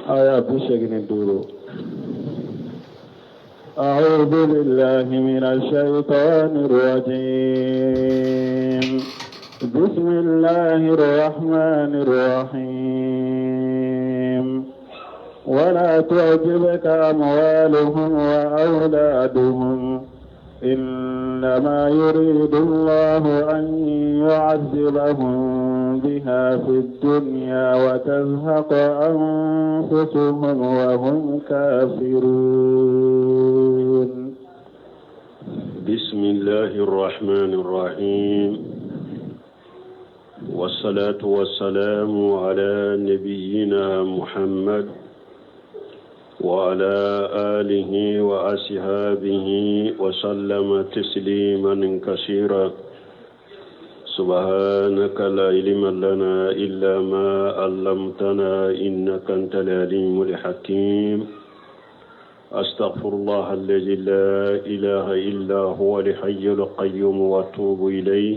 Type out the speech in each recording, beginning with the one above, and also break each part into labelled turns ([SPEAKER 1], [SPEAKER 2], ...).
[SPEAKER 1] Aya 85. أعوذ بالله من الشيطان الرجيم بسم الله الرحمن الرحيم ولا تعجبك أموالهم وأولادهم إنما يريد الله أن يعذبهم بها في الدنيا وتزهق أنفسهم وهم كافرون.
[SPEAKER 2] بسم الله الرحمن الرحيم، والصلاة والسلام على نبينا محمد وعلى آله وأصحابه وسلم تسليما كثيرا. سبحانك لا علم لنا إلا ما علمتنا إنك أنت العليم الحكيم. أستغفر الله الذي لا إله إلا هو الحي القيوم وأتوب إليه.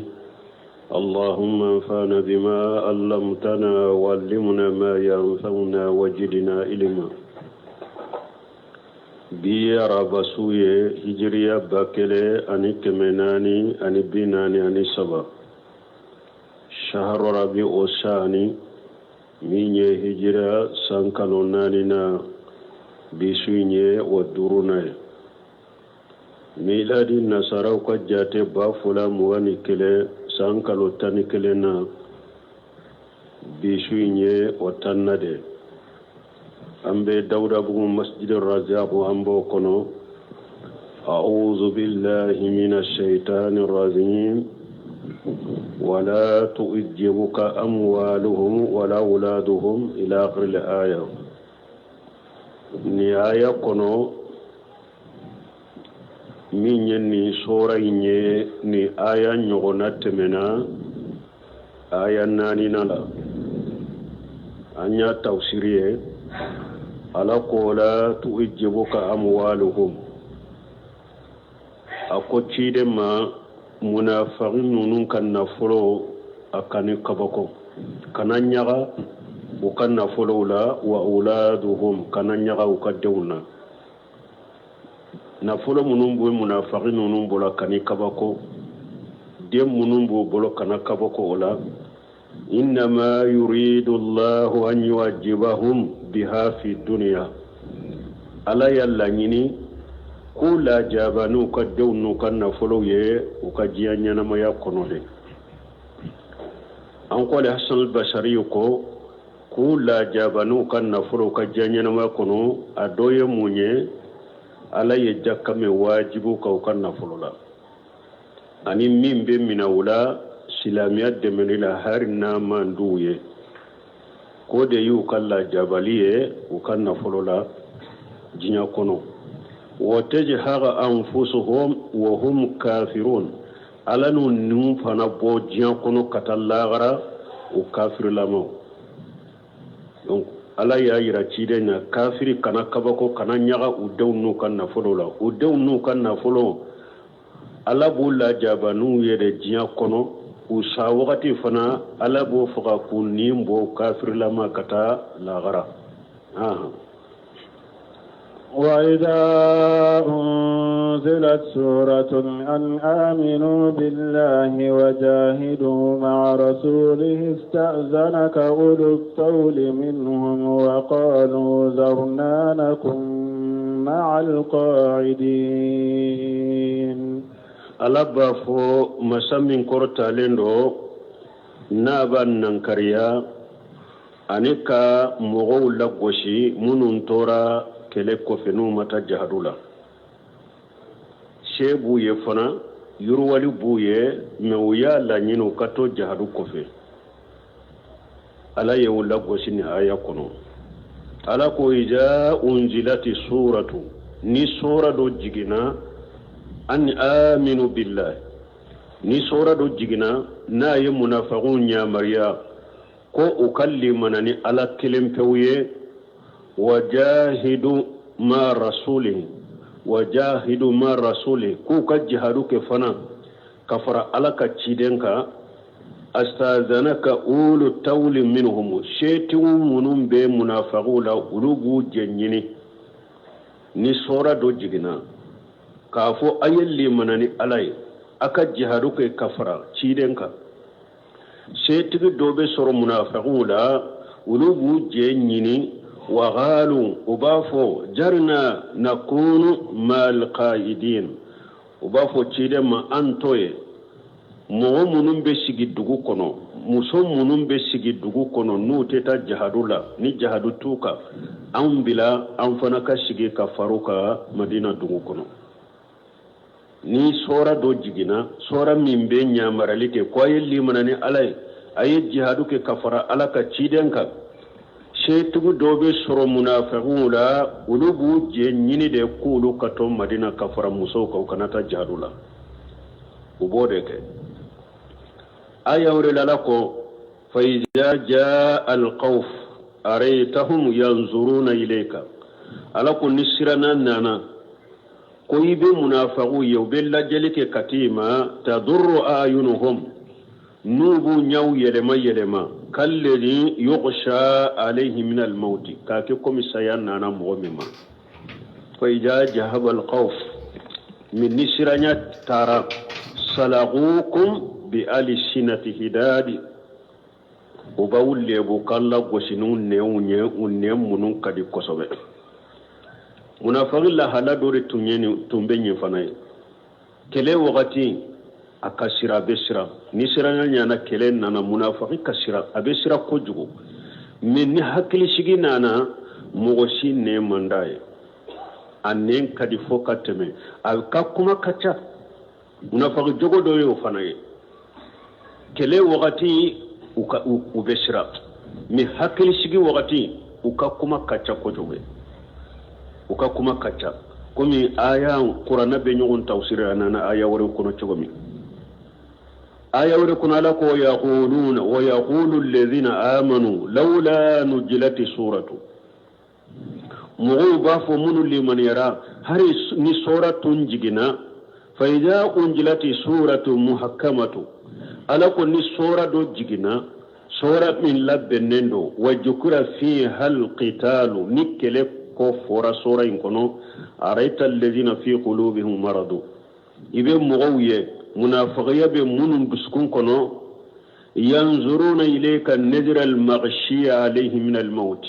[SPEAKER 2] اللهم انفعنا بما علمتنا وعلمنا ما ينفعنا وزدنا علما. Bi ye araba su ye, hijiriya 1443, shahru rabi o sani, min ye hijira san kalo naani na, bi su in ye o duurunan ye. Miladi nasaraw ka jate 2021 san kalo 11 na, bi su in ye o tanna de. An bɛ Dawudabugu Masjid Razaku, an b'o kɔnɔ. أعوذ بالله من الشيطان الرجيم. ولا تعجبك أموالهم ولا أولادهم إلى آخر الآية. Ni aya kɔnɔ min ye nin sora in ye, ni aya ɲɔgɔnna tɛmɛna aya naanina la, an y'a tafsiri ye. Ala ko la tu'jibuka amwaluhum, a ko ciden ma, munafaki ninnu ka nafolo, a kan'i kabako, kana ɲaga u ka nafolow la, wa auladuhum, kana ɲaga u ka denw na. Nafolo minnu bɛ munafaki ninnu bolo, kan'i kabako. Den minnu b'u bolo, kana kabako o la. Innama yuridu Allahu an yu'adhibahum biha fi dunya, Ala y'a laɲini k'u lajaba n'u ka denw n'u ka nafolow ye u ka diɲɛ ɲɛnamaya kɔnɔ de. An ko ale Hasan al-Basari ko k'u lajaba n'u ka nafolow ka diɲɛ ɲɛnamaya kɔnɔ, a dɔ ye mun ye? Ala ye jaka min wajibu kan u ka nafolo la, ani min bɛ minɛ u la silamɛya dɛmɛni la, hali n'a man d'u ye, k'o de y'u ka lajabali ye u ka nafolo la diɲɛ kɔnɔ. Wa tazhaqa anfusuhum wa hum kafirun, Ala n'u niw fana bɔ diɲɛ kɔnɔ ka taa lahara u kafirilamaw. Donc Ala y'a yira ciden na, kafiri kana kabako, kana ɲaga u denw n'u ka nafolo la. U denw n'u ka nafolo, Ala b'u lajaba n'u ye de diɲɛ kɔnɔ. U sa wagati fana, Ala b'o faga k'u ni bɔ kafirilama ka taa lahara.
[SPEAKER 1] وإذا أنزلت سورة أن آمنوا بالله وجاهدوا مع رسوله استأذنك أولو الطول منهم وقالوا ذرنا نكن مع القاعدين.
[SPEAKER 2] Ala b'a fɔ masa min kɔrɔtalen don, n'a b'a nankariya ani ka mɔgɔw lagosi minnu tora kɛlɛ kɔfɛ, n'u ma taa jahadu la. Se b'u ye fana, yiriwali b'u ye, mɛ u y'a laɲini u ka to jahadu kɔfɛ. Ala ye u lagosi ni aya kɔnɔ. Ala ko iza unzilati suratu, ni sura dɔ jiginna, an aminu billahi, ni sura dɔ jiginna n'a ye munafagiw yamaruya ko u ka limana ni Ala kelen pewu ye, wajahidu ma rasuli, wajahidu ma rasuli, k'u ka jihadu kɛ fana ka fara Ala ka ciden kan. Astazanaka ulu tawli minhum, setigiw minnu bɛ munafagiw la, olu b'u jɛ ɲini ni sɔra dɔ jiginna k'a fɔ a ye limana ni Ala ye, a ka jihadu kɛ ka fara ciden kan. Setigi dɔ bɛ sɔrɔ munafagiw la, olu b'u jɛ ɲini. Wa qalu, u b'a fɔ jarina nakunu mal qaidin, u b'a fɔ ciden ma an to ye mɔgɔ minnu bɛ sigi dugu kɔnɔ, muso minnu bɛ sigi dugu kɔnɔ n'u tɛ taa jahadu la, ni jahadu t'u kan, anw bila an fana ka sigi ka far'u kan Madina dugu kɔnɔ. Ni sɔra dɔ jiginna, sɔra min bɛ ɲamarali kɛ ko a ye limana ni Ala ye, a ye jihadu kɛ ka fara Ala ka ciden kan, setigi dɔ bɛ sɔrɔ munafagiw la, olu b'u jɛ ɲini de k'olu ka to Madina ka fara musow kan, u kana taa jihadu la. U b'o de kɛ. Aya wɛrɛ la, Ala ko fa iza jaa alkhawf araytahum yanzuruna ilayka, Ala ko ni siranna nana ko i bɛ munafagiw ye, u bɛ lajɛli kɛ ka t'i ma, tadurru ayunuhum, n'u b'u ɲɛw yɛlɛma yɛlɛma, kalladhi yughsha alayhi min almawti, k'a kɛ komi saya nana mɔgɔ min ma. Fa iza jahaba alkhawf, min ni siranya taara, salagukum bi alsinati hidadi, u b'aw lebu ka lagosi n'u nɛnw ye, u nɛn minnu ka di kosɛbɛ. Munafaki lahala dɔ de tun ye nin, tun bɛ nin fana ye. Kɛlɛ wagati a ka sira, a bɛ siran. Ni siranya ɲana, kɛlɛ nana, munafaki ka siran, a bɛ siran kojugu. Mais ni hakilisigi nana, mɔgɔ si nɛn man d'a ye, a nɛn ka di fo ka tɛmɛ, a ka kuma ka ca. Munafaki jogo dɔ ye o fana ye. Kɛlɛ wagati u ka u bɛ siran, mais hakilisigi wagati u ka kuma ka ca kojugu, u ka kuma ka ca. Komi aya kuranɛ bɛ ɲɔgɔn tafsiri, a nana aya wɛrɛ kɔnɔ cogo min. Aya wɛrɛ kɔnɔ, Ala ko yaquluna wa yaqulu alladhina amanu lawla nujilati suratu, mɔgɔw b'a fɔ minnu limaniyara, hari ni sɔra tun jiginna. Fa idha unjilati suratu muhakkamatu, Ala ko ni sɔra dɔ jiginna, sɔra min labɛnnen don, wa jukura fiha alqitalu, ni kɛlɛ ko fɔra sɔra in kɔnɔ, araita alladhina fi qulubihim maradu, i bɛ mɔgɔw ye munafagiya bɛ minnu dusukun kɔnɔ, yanzuruna ilayka nazra almaghshiya alayhi min almaut,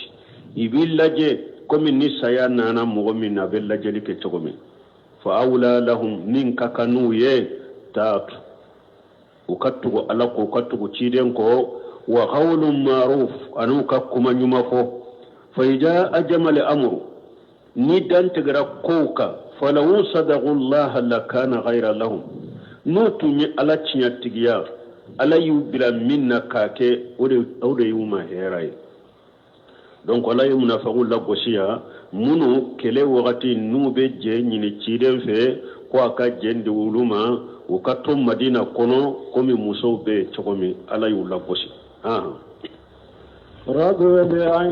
[SPEAKER 2] i b'i lajɛ komi ni saya nana mɔgɔ min na, a bɛ lajɛli kɛ cogo min. Fa awla lahum, min ka kan n'u ye taatu, u ka tugu Ala kɔ, u ka tugu ciden kɔ, wa qawlun ma'ruf, ani u ka kuma ɲuman fɔ. Fa idha ajama al-amru, ni dantigɛra kow kan, falaw sadaqu llaha lakana khayra lahum, n'u tun ye Ala tiɲɛtigiya, Ala y'u bila min na k'a kɛ, o de y'u ma hɛrɛ ye. Donc Ala ye munafagiw lagosi yan, minnu kɛlɛ wagati n'u bɛ jɛ ɲini ciden fɛ ko a ka jɛ di olu ma, u ka to Madina kɔnɔ komi musow bɛ yen cogo min. Ala y'u lagosi.
[SPEAKER 1] رضوا بأن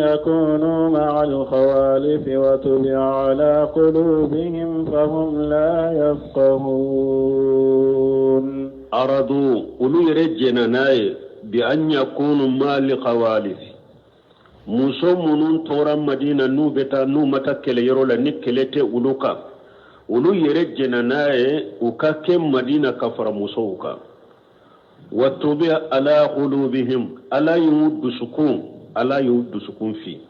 [SPEAKER 1] يكونوا مع الخوالف وطبع على قلوبهم فهم لا يفقهون.
[SPEAKER 2] Aradu, olu yɛrɛ jɛnna n'a ye, bi an yakunu ma'al khawalif, muso minnu tora Madina, n'u bɛ taa, n'u ma taa kɛlɛyɔrɔ la, ni kɛlɛ tɛ olu kan, olu yɛrɛ jɛnna n'a ye u ka kɛ Madina ka fara musow kan. Wa tubi'a ala qulubihim, Ala y'u dusukun, Ala y'u dusukun fi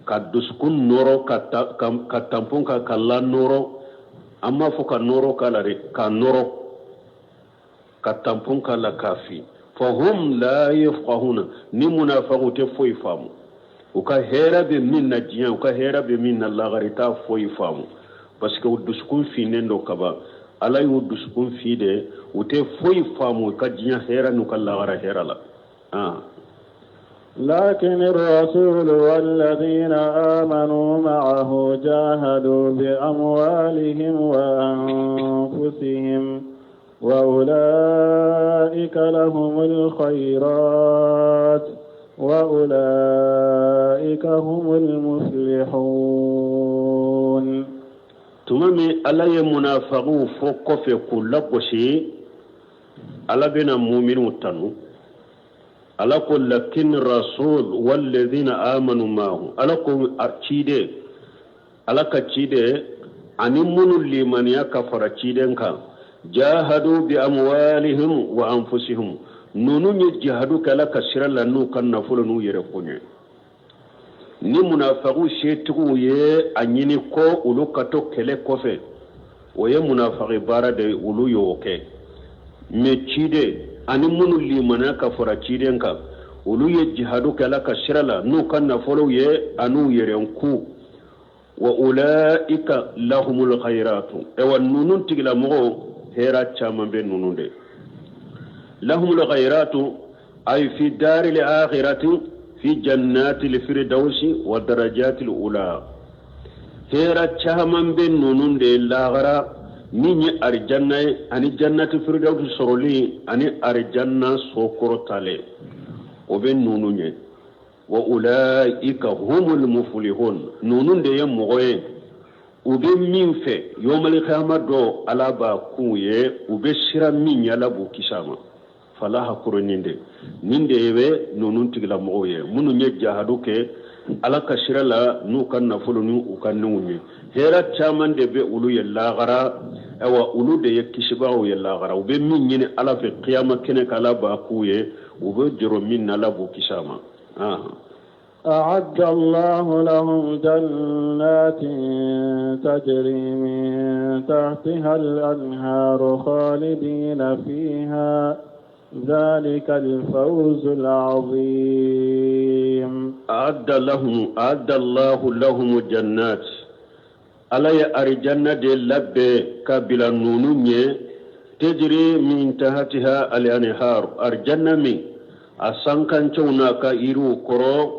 [SPEAKER 2] ka dusukun nɔrɔ ka ka tampon ka la nɔrɔ. An b'a fɔ ka nɔrɔ k'a la dɛ, ka nɔrɔ ka tampon k'a la k'a fi. Fahum la yafqahuna, ni munafagu tɛ foyi faamu. U ka hɛrɛ bɛ min na diɲɛ, u ka hɛrɛ bɛ min na lagare, t'a foyi faamu, parce que u dusukun finnen don kaban. Ala y'u dusukun fi de, u tɛ foyi faamu u ka diɲɛ hɛrɛ n'u ka lagara hɛrɛ la.
[SPEAKER 1] لكن الرسول والذين آمنوا معه جاهدوا بأموالهم وأنفسهم وأولئك لهم الخيرات وأولئك هم المفلحون.
[SPEAKER 2] Tuma min Ala ye munafagiw fɔ kɔfɛ k'u lagosi. Ala bɛna muminiw tanu. Ala ko lakin rasul walladhina amanu maahu. Ala ko ciden, Ala ka ciden ani minnu limaniya ka fara ciden kan, jahadu bi amwalihim wa anfusihim, ninnu ye jihadu kɛ Ala ka sira la n'u ka nafolo n'u yɛrɛ kun ye. Ni munafagiw setigiw ye a ɲini ko olu ka to kɛlɛ kɔfɛ, o ye munafagi baara de ye, olu y'o kɛ. Mais ciden ani minnu limaniya ka fara ciden kan, olu ye jihadu kɛ Ala ka sira la n'u ka nafolow ye an'u yɛrɛ kun. Wa ulaika lahumul khayratu, ewa ninnu tigilamɔgɔw hɛra caman bɛ ninnu de. Lahumul khayratu ay fi daril akhirati fi jannatil firdausi wa darajatil ula. Hɛra caman bɛ ninnu de lahara min ye arijanna ye ani jannati firdausi sɔrɔli ani arijanna so kɔrɔtalen, o bɛ ninnu ye. Wa ulaika humul muflihun, ninnu de ye mɔgɔ ye u bɛ min fɛ yawmal qiyama don, Ala b'a k'u ye, u bɛ siran min ɲɛ, Ala b'u kisi a ma. Falaha kɔrɔ nin de, nin de bɛ ninnu tigilamɔgɔw ye minnu ye jahadu kɛ Ala ka sira la n'u ka nafolo ni u ka niw ye. Hɛrɛ caman de bɛ olu ye lahara, ayiwa olu de ye kisibagaw ye lahara. U bɛ min ɲini Ala fɛ kiyama kɛnɛ kan, Ala b'a k'u ye, u bɛ jɔrɔ min na, Ala b'u kisi a ma.
[SPEAKER 1] أعد الله لهم جنات تجري من تحتها الأنهار خالدين فيها ذلك الفوز العظيم.
[SPEAKER 2] أعد لهم أعد الله لهم جنات, Ala ye arijanna de labɛn ka bila ninnu ɲɛ, tejiri min tahatiha al-anhar, arijanna min a sankancɛw n'a ka yiriw kɔrɔ,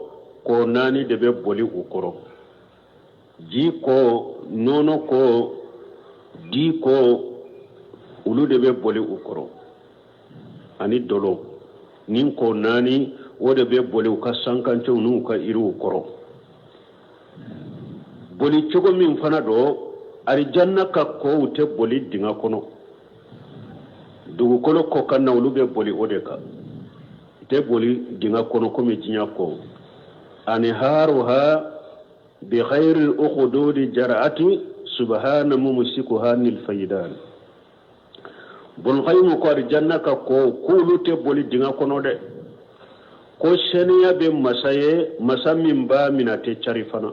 [SPEAKER 2] kɔ naani de bɛ boli u kɔrɔ, ji kɔ, nɔnɔ kɔ, di kɔ, olu de bɛ boli u kɔrɔ, ani dɔlɔ. Nin kɔ naani o de bɛ boli u ka sankancɛw n'u ka yiriw kɔrɔ. Boli cogo min fana don, arijanna ka kɔw tɛ boli dingɛ kɔnɔ, dugukolo kɔ kan na olu bɛ boli o de kan, tɛ boli dingɛ kɔnɔ komi diɲɛ kɔ. Anharuha bi khayri ukhdudi jara'ati subhana mumsikuha anil faydan. Bun Qayyim ko arijanna ka kɔ k'olu tɛ boli dingɛ kɔnɔ dɛ, ko seniya bɛ masa ye, masa min b'a minɛ a tɛ cari fana.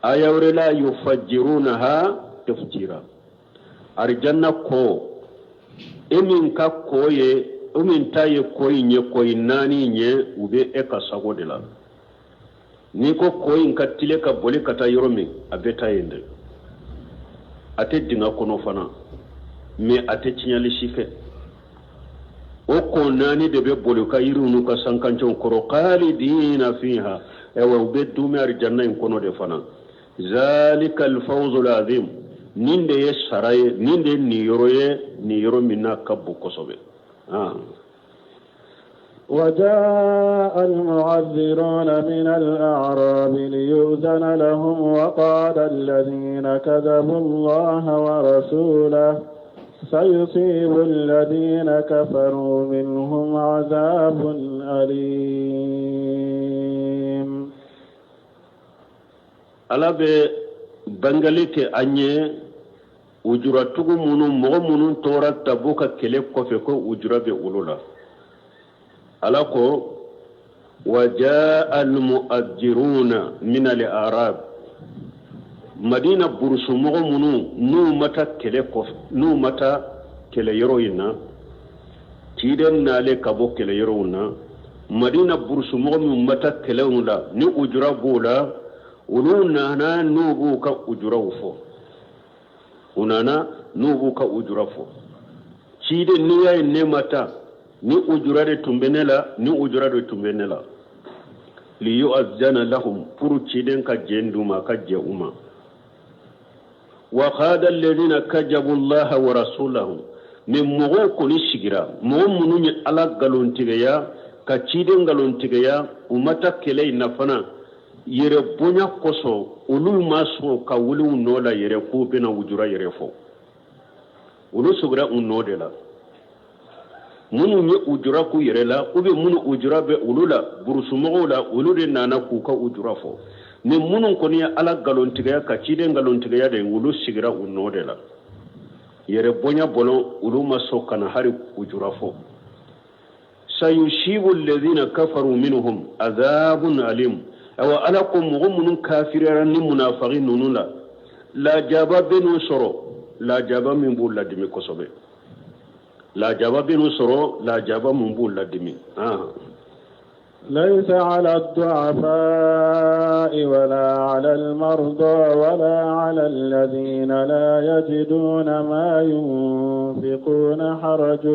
[SPEAKER 2] Aya wɛrɛ la, yufajjirunaha tafjira. Arijanna kɔ, e min ka kɔ ye, e min ta ye kɔ in ye, kɔ in naani ye, u bɛ e ka sago de la. N'i ko kɔ in ka tile ka boli ka taa yɔrɔ min, a bɛ taa yen dɛ. A tɛ dingɛ kɔnɔ fana, mais a tɛ tiɲɛli si kɛ. O kɔ naani de bɛ boli ka yiriw n'u ka sankancɛw kɔrɔ, khalidina fiha, ayiwa u bɛ duumɛ arijanna in kɔnɔ de fana. Zalika alfawzul azim, nin de ye sara ye, nin de ye niyɔrɔ ye, niyɔrɔ min n'a ka bon kosɛbɛ.
[SPEAKER 1] وجاء المعذرون من الأعراب ليؤذن لهم وقال الذين كذبوا الله ورسوله سيصيب الذين كفروا منهم عذاب أليم.
[SPEAKER 2] Ala bɛ bangali kɛ an ye ujuratugu minnu, mɔgɔ minnu tora Tabu ka kɛlɛ kɔfɛ, ko ujura bɛ olu la. Ala ko wajaa almu'addiruna min al-arab, Madina burusumɔgɔ minnu n'u ma taa kɛlɛ kɔfɛ, n'u ma taa kɛlɛyɔrɔ in na, ciden nalen ka bɔ kɛlɛyɔrɔw na, Madina burusumɔgɔ minnu ma taa kɛlɛw la ni ujura b'o la, olu nana n'u b'u ka ujuraw fɔ. U nana n'u b'u ka ujura fɔ: ciden, n'i y'a ye ne ma taa, ni ujura de tun bɛ ne la, ni ujura de tun bɛ ne la. Liyu'azzana lahum, pour ciden ka jɛn d'u ma, ka jɛ u ma. Wa qala alladhina kajabu allaha wa rasulahu, mais mɔgɔw kɔni sigira, mɔgɔ minnu ye Ala nkalontigiya ka ciden nkalontigiya, u ma taa kɛlɛ in na fana, yɛrɛ bonya kosɔn olu ma sɔn ka wuli u nɔ la yɛrɛ k'u bɛna ujura yɛrɛ fɔ. Olu sigira u nɔ de la. Minnu ye ujura k'u yɛrɛ la ou bien minnu ujura bɛ olu la burusumɔgɔw la, olu de nana k'u ka ujura fɔ. Ni minnu kɔni ye Ala nkalontigiya ka ciden nkalontigiya de, olu sigira u nɔ de la. Yɛrɛ bonya bolo, olu ma sɔn ka na hali ujura fɔ. Sayusibu alladhina kafaru minhum adhabun alim. Awa, Ala ko mɔgɔ minnu kafiriyara ni munafaki ninnu la, lajaba bɛ n'u sɔrɔ, lajaba min b'u ladimi kosɛbɛ. Lajaba bɛ n'u sɔrɔ, lajaba min b'u ladimi.
[SPEAKER 1] ليس على الضعفاء ولا على المرضى ولا على الذين لا يجدون ما ينفقون حرج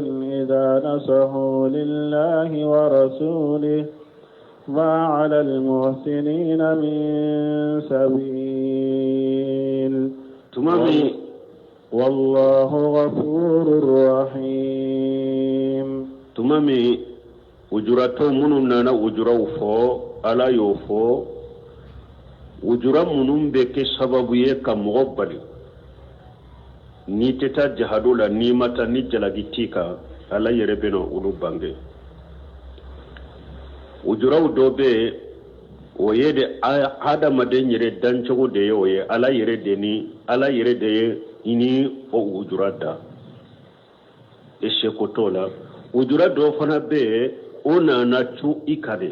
[SPEAKER 1] إذا نصحوا لله ورسوله ما على المحسنين من سبيل.
[SPEAKER 2] Tuma min
[SPEAKER 1] والله غفور رحيم.
[SPEAKER 2] Tuma min ujuratɔ minnu nana ujuraw fɔ, Ala y'o fɔ, ujura minnu bɛ kɛ sababu ye ka mɔgɔ bali n'i tɛ taa jahadu la, n'i ma taa ni jalaki t'i kan, Ala yɛrɛ bɛna olu bange. Ujuraw dɔ bɛ yen, o ye de hadamaden yɛrɛ dancogo de ye. O ye Ala yɛrɛ de ni Ala yɛrɛ de ye ni o ujura da, e seko t'o la. Ujura dɔ fana bɛ yen, o nana cu i kan de,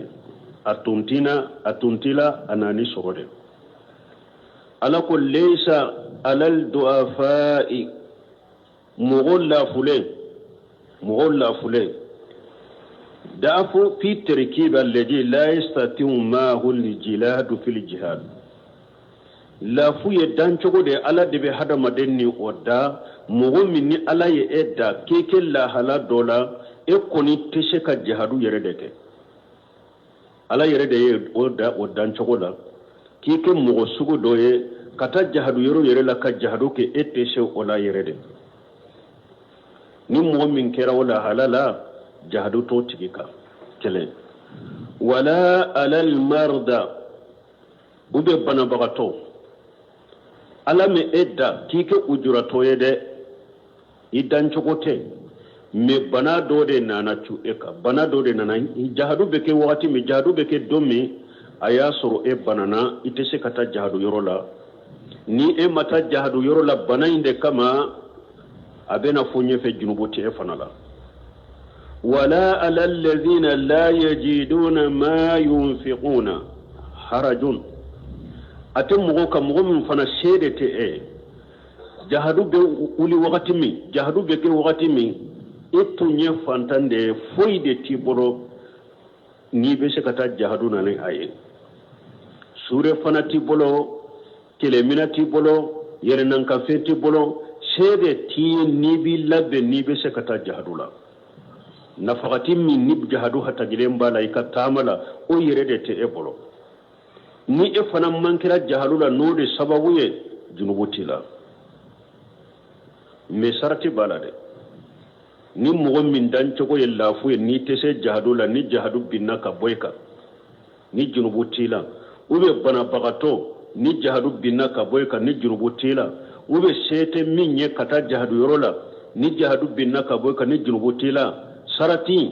[SPEAKER 2] a tun tina a tun t'i la, a nani sɔrɔ de. Ala ko leisa alal du'afai, mɔgɔ lafulen, mɔgɔ lafulen, da'afu fi tarkib alladhi la yastati'u ma'ahu al-jiladu fil jihad. Lafu ye dancogo de, Ala de bɛ hadamaden ni o da. Mɔgɔ min ni Ala ye e da k'e kɛ lahala dɔ la, e kɔni tɛ se ka jihadu yɛrɛ de kɛ, Ala yɛrɛ de ye o da o dancogo la k'i kɛ mɔgɔ sugu dɔ ye ka taa jihadu yɔrɔ yɛrɛ la ka jihadu kɛ, e tɛ se o la yɛrɛ de. Ni mɔgɔ min kɛra o lahala la, jihadu t'o tigi kan. Kelen wala alal marda, u bɛ banabagatɔ. Ala min e da k'i kɛ ujuratɔ ye dɛ, i dancogo tɛ, mɛ bana dɔ de nana cu e kan, bana dɔ de nana. Jahadu bɛ kɛ wagati min, jahadu bɛ kɛ don min, a y'a sɔrɔ e banana, i tɛ se ka taa jahadu yɔrɔ la. Ni e ma taa jahadu yɔrɔ la bana in de kama, a bɛna fɔ ɲɛfɛ, junubu tɛ e fana la. Wala ala alladhina la yajiduna ma yunfiquna harajun, a tɛ mɔgɔ kan, mɔgɔ min fana se de tɛ e ye. Jahadu bɛ wuli wagati min, jahadu bɛ kɛ wagati min, e tun ye fantan de ye, foyi de t'i bolo n'i bɛ se ka taa jahadu na ni a ye. Sure fana t'i bolo, kɛlɛmina t'i bolo, yɛrɛnankafɛn t'i bolo, se de t'i ye n'i b'i labɛn n'i bɛ se ka taa jahadu la. Nafagati min ni jahadu hatagilen b'a la i ka taama la, o yɛrɛ de tɛ e bolo. Ni e fana man kɛra jahadu la n'o de sababu ye, junubu t'i la, mɛ sarati b'a la dɛ. Ni mɔgɔ min dancogo ye lafu ye, n'i tɛ se jahadu la, ni jahadu binna ka bɔ i kan, ni junubu t'i la, ou bien banabagatɔ, ni jahadu binna ka bɔ i kan, ni junubu t'i la, ou bien se tɛ min ye ka taa jahadu yɔrɔ la, ni jahadu binna ka bɔ i kan, ni junubu t'i la, sarati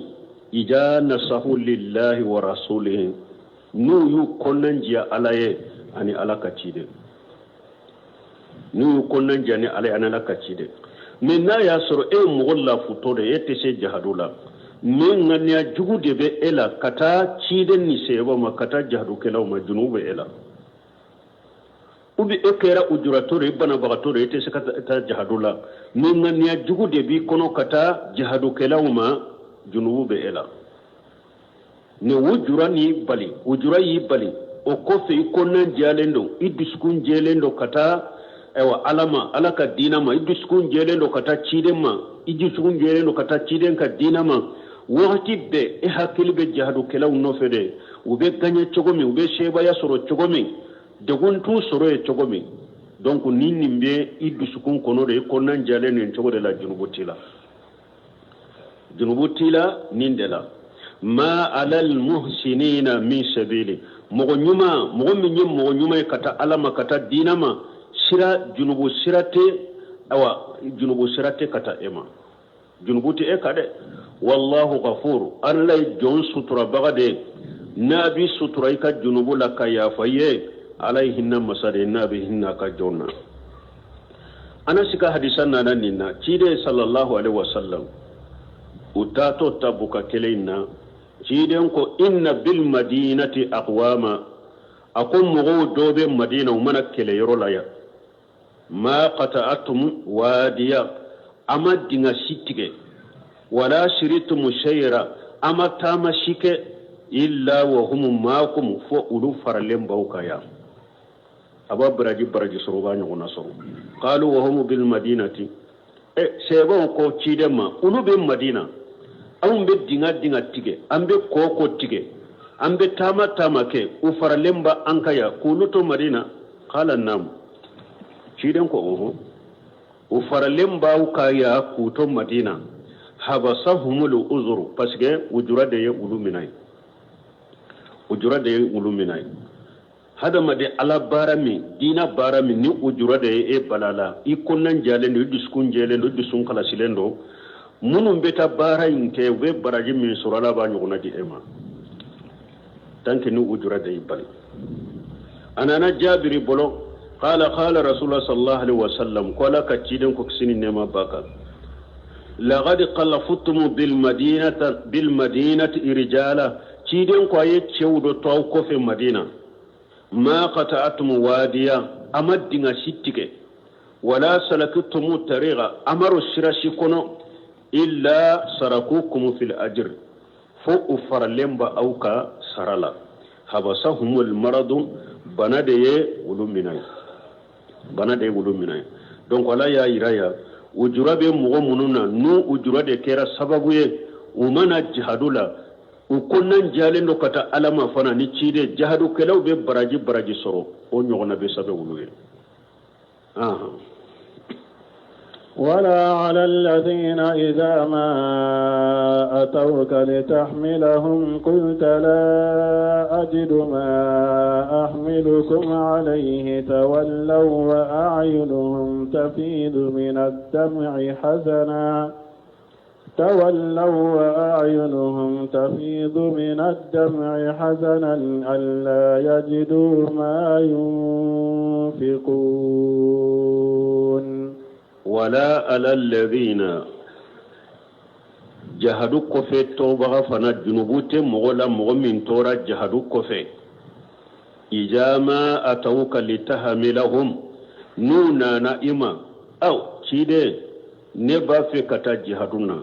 [SPEAKER 2] ija nasahu lillahi wa rasulihi, n'u y'u kɔnɔnandiya Ala ye ani Ala ka ciden, n'u y'u kɔnɔnandiya ni Ala ye ani Ala ka ciden. Mɛ n'a y'a sɔrɔ e ye mɔgɔ lafutɔ de ye, e tɛ se jahadu la, mɛ ŋaniya jugu de bɛ e la ka taa ciden ni seyɛbɔ ma, ka taa jahadukɛlaw ma, junubu bɛ e la. Ou bien e kɛra ujuratɔ de ye, banabagatɔ de ye, e tɛ se ka taa jahadu la, mɛ ŋaniya jugu de b'i kɔnɔ ka taa jahadukɛlaw ma, junubu bɛ e la. Ni ujura n'i bali, ujura y'i bali, o kɔfɛ i kɔnɔna jɛlen don, i dusukun jɛlen don ka taa ayiwa Ala ma, Ala ka diinɛ ma, i dusukun jɛlen don ka taa ciden ma, i dusukun jɛlen don ka taa ciden ka diinɛ ma, wagati bɛɛ e hakili bɛ jahadukɛlaw nɔfɛ de, u bɛ gaɲɛ cogo min, u bɛ sebaaya sɔrɔ cogo min, degun t'u sɔrɔ yen cogo min. Donc ni nin bɛ i dusukun kɔnɔ de, i kɔnɔna jɛlen nin cogo de la, junubu t'i la, junubu t'i la nin de la. Ma alal muhsinina min sabili, mɔgɔ ɲuman, mɔgɔ min ye mɔgɔ ɲuman ye ka taa Ala ma, ka taa diinɛ ma, sira junubu sira tɛ, awa junubu sira tɛ ka taa e ma, junubu tɛ e ka dɛ. Wallahu ghafur, Ala ye jɔn suturabaga de ye, n'a b'i sutura i ka junubu la ka yafa i ye. Ala ye hinɛ masa de ye, n'a bɛ hinɛ a ka jɔn na. Anasi ka hadisa nana nin na, ciden sallallahu alaihi wasallam u taatɔ Tabuka kɛlɛ in na, ciden ko inna bil madinati aqwama, a ko mɔgɔw dɔw bɛ Madina, u ma na kɛlɛyɔrɔ la yan. Ma qata'atum wadiya, a ma dinga si tigɛ, wala siritum shayra, a ma taama si kɛ, illa wa hum maakum, fo olu faralen b'aw kan yan. A b'a baraji baraji sɔrɔ, u b'a ɲɔgɔnna sɔrɔ. Qalu wa hum bil madinati, e sɛbɛnw ko ciden ma, olu bɛ Madina, anw bɛ dinga dinga tigɛ, an bɛ kɔ kɔ tigɛ, an bɛ taama taama kɛ, u faralen bɛ an kan yan, k'olu to Madina. Qala naam, ciden ko ɔhɔn, u faralen b'aw kan yan k'u to Madina. Habasahumul uzuru, parce que ujura de ye olu minɛ ye, ujura de ye olu minɛ ye. Hadamaden Ala baara min, diina baara min, ni ujura de ye e bala la, i kɔnɔna jalen don, i dusukun jɛlen don, i dusukun kalasilen don, minnu bɛ taa baara in kɛ, u bɛ baraji min sɔrɔ, Ala b'a ɲɔgɔnna di e ma, tant que ni ujura de y'i bali. A nana Jabiri bolo, qala qala rasulullah sallallahu alaihi wasallam, ko Ala ka ciden ko kisi ni nɛɛma b'a kan, laqad khalaftum bil madinati bil madinati rijala, ciden ko a ye cɛw dɔ to aw kɔfɛ Madina, ma qata'atum wadiya, a ma dinga si tigɛ, wala salaktum tariqa, a ma ro sira si kɔnɔ, illa sarakukum fil ajr, fo u faralen ba aw ka sara la. Habasahumul maradu, bana de ye olu minɛ ye, bana de ye olu minɛ ye. Donc Ala y'a yira yan, ujura bɛ mɔgɔ minnu na, n'u ujura de kɛra sababu ye u ma na jihadu la, u kɔnɔna jalen don ka taa Ala ma fana, ni ciden jihadukɛlaw bɛ baraji baraji sɔrɔ, o ɲɔgɔnna bɛ sɛbɛn olu ye.
[SPEAKER 1] ولا على الذين إذا ما أتوك لتحملهم قلت لا أجد ما أحملكم عليه تولوا وأعينهم تفيض من الدمع حزنا تولوا وأعينهم تفيض من الدمع حزنا ألا يجدوا ما ينفقون.
[SPEAKER 2] ولا على الذين jahadu kɔfɛ tɔbaga fana junubu tɛ mɔgɔ la, mɔgɔ min tora jahadu kɔfɛ, iza ma atawuka litahamilahum, n'u nana i ma, aw ciden, ne b'a fɛ ka taa jihadu na,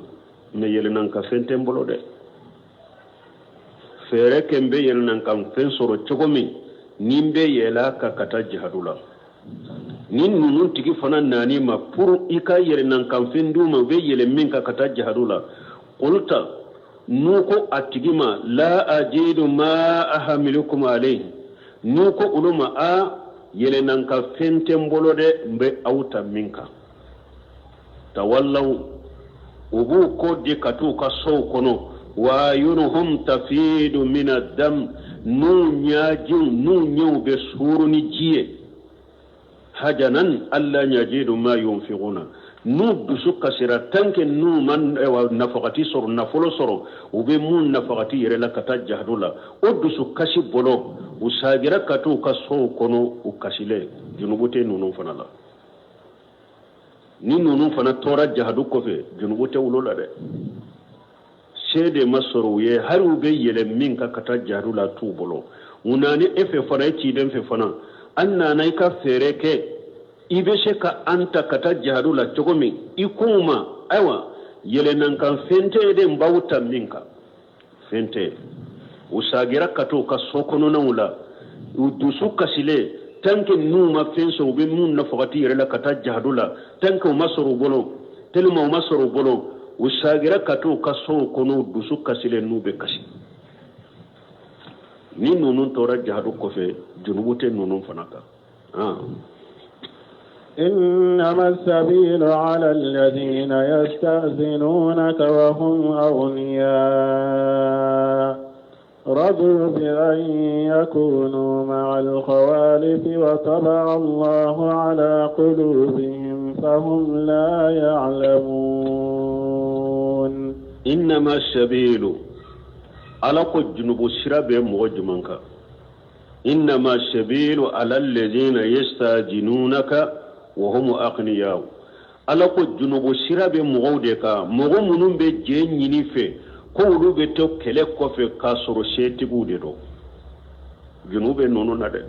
[SPEAKER 2] mais yɛlɛnnan ka fɛn tɛ n bolo dɛ, fɛɛrɛ kɛ n bɛ yɛlɛnnan ka fɛn sɔrɔ cogo min ni n bɛ yɛlɛ a kan ka taa jihadu la. Ni ninnu tigi fana nan'i ma pour i ka yɛlɛnnan kan fɛn d'u ma, u bɛ yɛlɛ min kan ka taa jihadu la, qulta, n'u ko a tigi ma, la ajidu ma ahamilukum alayhi, n'u ko olu ma, a yɛlɛnnan ka fɛn tɛ n bolo dɛ, n bɛ aw ta min kan. Tawallaw, u b'u kɔ di ka t'u ka sow kɔnɔ, wa ayunuhum tafidu min ad-dam, n'u ɲajiw n'u ɲɛw bɛ suuru ni ji ye, hajanan alla yajidu ma yunfiquna, n'u dusu kasira tant que n'u ma nafakati sɔrɔ, nafolo sɔrɔ, u bɛ mun nafakati yɛrɛ la ka taa jahadu la, o dusu kasi bolo, u sagira ka t'u ka sow kɔnɔ, u kasilen. Junubu tɛ ninnu fana la. Ni ninnu fana tora jahadu kɔfɛ, junubu tɛ olu la dɛ, se de ma sɔrɔ u ye, hali u bɛ yɛlɛ min kan ka taa jahadu la t'u bolo. U nana e fɛ fana, e ciden fɛ fana, an nana i ka fɛɛrɛ kɛ, i bɛ se ka an ta ka taa jahadu la cogo min, i ko u ma, ayiwa yɛlɛnnan kan fɛn tɛ de, n b'aw ta min kan, fɛn tɛ. U sagira ka t'u ka so kɔnɔnaw la, u dusu kasilen, tant que n'u ma fɛn sɔrɔ, u bɛ mun nafakati yɛrɛ la ka taa jahadu la, tant que u ma sɔrɔ u bolo, tellement u ma sɔrɔ u bolo, u sagira ka t'u ka sow kɔnɔ, u dusu kasilen, n'u bɛ kasi. Ni ninnu tora jahadu kɔfɛ, junubu tɛ ninnu fana kan.
[SPEAKER 1] إنما السبيل على الذين يستأذنونك وهم أغنياء رضوا بأن يكونوا مع الخوالف وطبع الله على قلوبهم فهم لا يعلمون.
[SPEAKER 2] Innama sabilu, Ala ko junubu sira bɛ mɔgɔ jumɛn kan? Innama sabilu ala alladhina yastajinunaka wa hum aghniyaw. Ala ko junubu sira bɛ mɔgɔw de kan, mɔgɔ minnu bɛ jɛn ɲini fɛ ko olu bɛ to kɛlɛ kɔfɛ k'a sɔrɔ setigiw de don. Junubu bɛ ninnu na dɛ.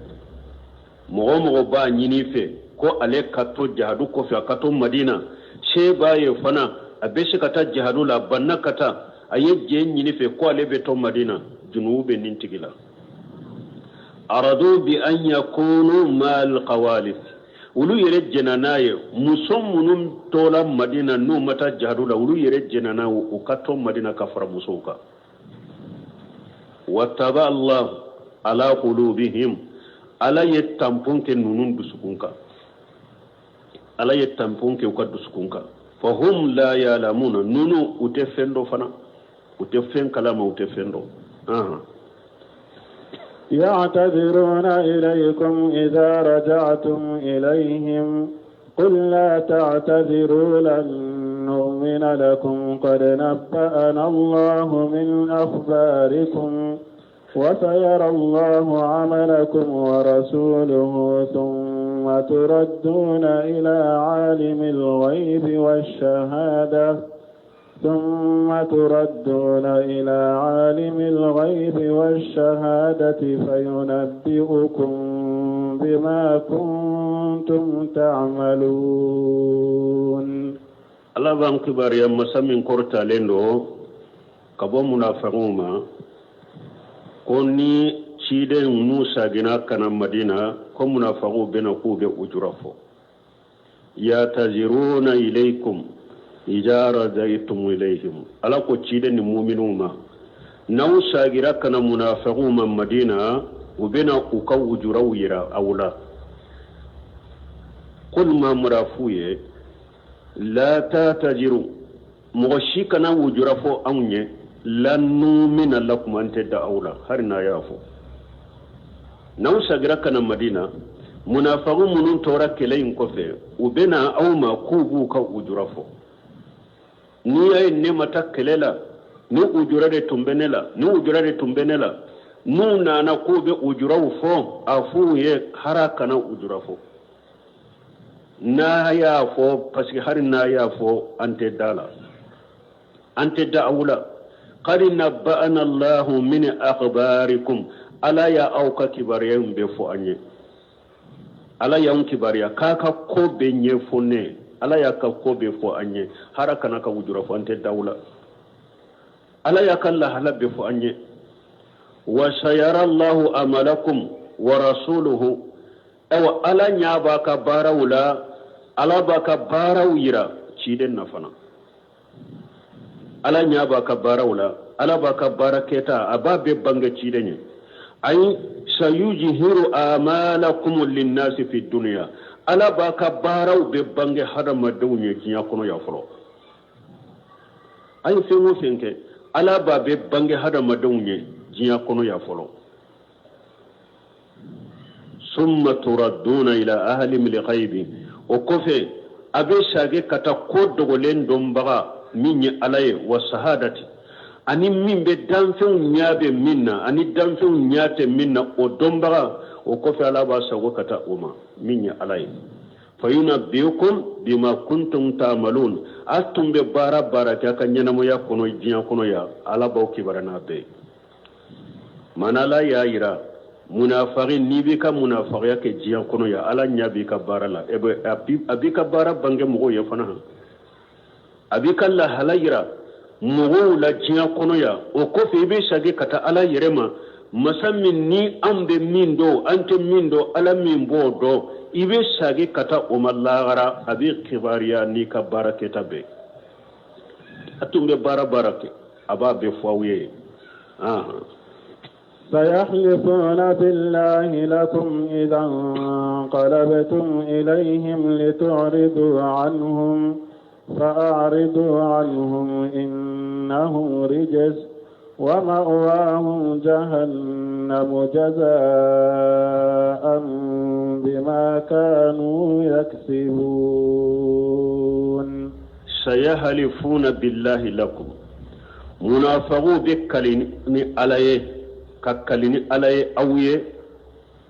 [SPEAKER 2] Mɔgɔ o mɔgɔ b'a ɲini fɛ ko ale ka to jahadu kɔfɛ, a ka to Madina, se b'a ye fana, a bɛ se ka taa jahadu la, a banna ka taa, a ye jɛn ɲini fɛ ko ale bɛ to Madina, junubu bɛ nin tigi la. Aradu bi an yakunu mal qawalif, olu yɛrɛ jɛnna n'a ye. Muso minnu tola Madina n'u ma taa jahadu la, olu yɛrɛ jɛnna n'a ye u ka to Madina ka fara musow kan. Wataba Allah ala qulubihim, Ala ye tampon kɛ ninnu dusukun kan, Ala ye tampon kɛ u ka dusukun kan. Fahum la yalamuna, ninnu u tɛ fɛn dɔn fana, u tɛ fɛn kalama, u tɛ fɛn dɔn.
[SPEAKER 1] Ya'taziruna ilaykum idha raja'tum ilayhim qul la ta'taziru lan nu'mina lakum qad nabba'ana Allahu min akhbarikum wa sayara Allahu 'amalakum wa rasuluhu thumma turadduna ila 'alimil ghaybi wash-shahada ثم تردون إلى عالم الغيب والشهادة فينبئكم بما كنتم تعملون.
[SPEAKER 2] Ala b'an kibaruya masa min kɔrɔtalen don ka bɔ munafagiw ma, ko ni ciden n'u saginna ka na Madina, ko munafagiw bɛna k'u bɛ ujura fɔ. Yataziruna ilaykum idha rajaitum ilayhim, Ala ko ciden ni muminuw ma, n'aw sagira ka na munafagiw ma Madina, u bɛna u ka ujuraw yira aw la. Qul, Mamadu f'u ye, la tatajiru, mɔgɔ si kana wujura fɔ anw ye, lan numina lakum, an tɛ da aw la hali n'a y'a fɔ. N'aw sagira ka na Madina, munafagu minnu tora kɛlɛ in kɔfɛ, u bɛna aw ma k'u b'u ka ujura fɔ. N'i y'a ye ne ma taa kɛlɛ la, ni ujura de tun bɛ ne la, ni ujura de tun bɛ ne la. N'u nana k'u bɛ ujuraw fɔ, a f'u ye hara kana ujura fɔ. N'a y'a fɔ, parce que hali n'a y'a fɔ, an tɛ da la, an tɛ da aw la. Qad nabba'ana Allahu min akhbarikum, Ala y'a aw ka kibaruya in bɛɛ fɔ an ye. Ala y'anw kibaruya k'a ka ko bɛɛ ɲɛfɔ ne, Ala y'a ka ko bɛɛ fɔ an ye, hara kana ka wujura fɔ, an tɛ da aw la. Ala y'a ka lahala bɛɛ fɔ an ye. Wa sayara Allahu amalakum wa rasuluhu, ayiwa Ala ɲɛ b'a ka baaraw la, Ala b'a ka baaraw yira ciden na fana. Ala ɲɛ b'a ka baaraw la, Ala b'a ka baara kɛta, a b'a bɛɛ bange ciden ye. Ayi sayujhiru amalakum linnasi fi dunya, Ala b'a ka baaraw bɛɛ bange hadamadenw ye diɲɛ kɔnɔ yan fɔlɔ. A ye fɛn o fɛn kɛ, Ala b'a bɛɛ bange hadamadenw ye diɲɛ kɔnɔ yan fɔlɔ. Summa turadduna ila ahli ghaibi, o kɔfɛ a bɛ sage ka taa ko dogolen dɔnbaga min ye Ala ye, wa sahadati, ani min bɛ danfɛnw ɲɛ bɛ min na ani danfɛnw ɲɛ tɛ min na, o dɔnbaga, o kɔfɛ Ala b'a sago ka taa o ma min ye Ala ye. Fayunabbiukum bima kuntum ta'malun, a tun bɛ baara baara kɛ a ka ɲɛnamaya kɔnɔ diɲɛ kɔnɔ yan, Ala b'aw kibaruya n'a bɛɛ ye. Mana Ala y'a yira munafagi, n'i b'i ka munafagiya kɛ diɲɛ kɔnɔ yan, Ala ɲɛ b'i ka baara la, a b'i ka baara bange mɔgɔw ye fana, a b'i ka lahala yira mɔgɔw la diɲɛ kɔnɔ yan. O kɔfɛ i bɛ sagi ka taa Ala yɛrɛ ma, masa min ni an bɛ min dɔn, an tɛ min dɔn, Ala min b'o dɔn, i bɛ sagi ka taa o ma lahara, a b'i kibaruya n'i ka baara kɛta bɛɛ. A tun bɛ baara baara kɛ, a b'a bɛɛ fɔ aw ye.
[SPEAKER 1] سيحلفون بالله لكم إذا انقلبتم إليهم لتعرضوا عنهم فأعرضوا عنهم إنهم رجس ومأواهم جهنم جزاء بما كانوا يكسبون.
[SPEAKER 2] سيحلفون بالله لكم. Munafagiw bɛ kali ni Ala ye ka kali ni Ala ye aw ye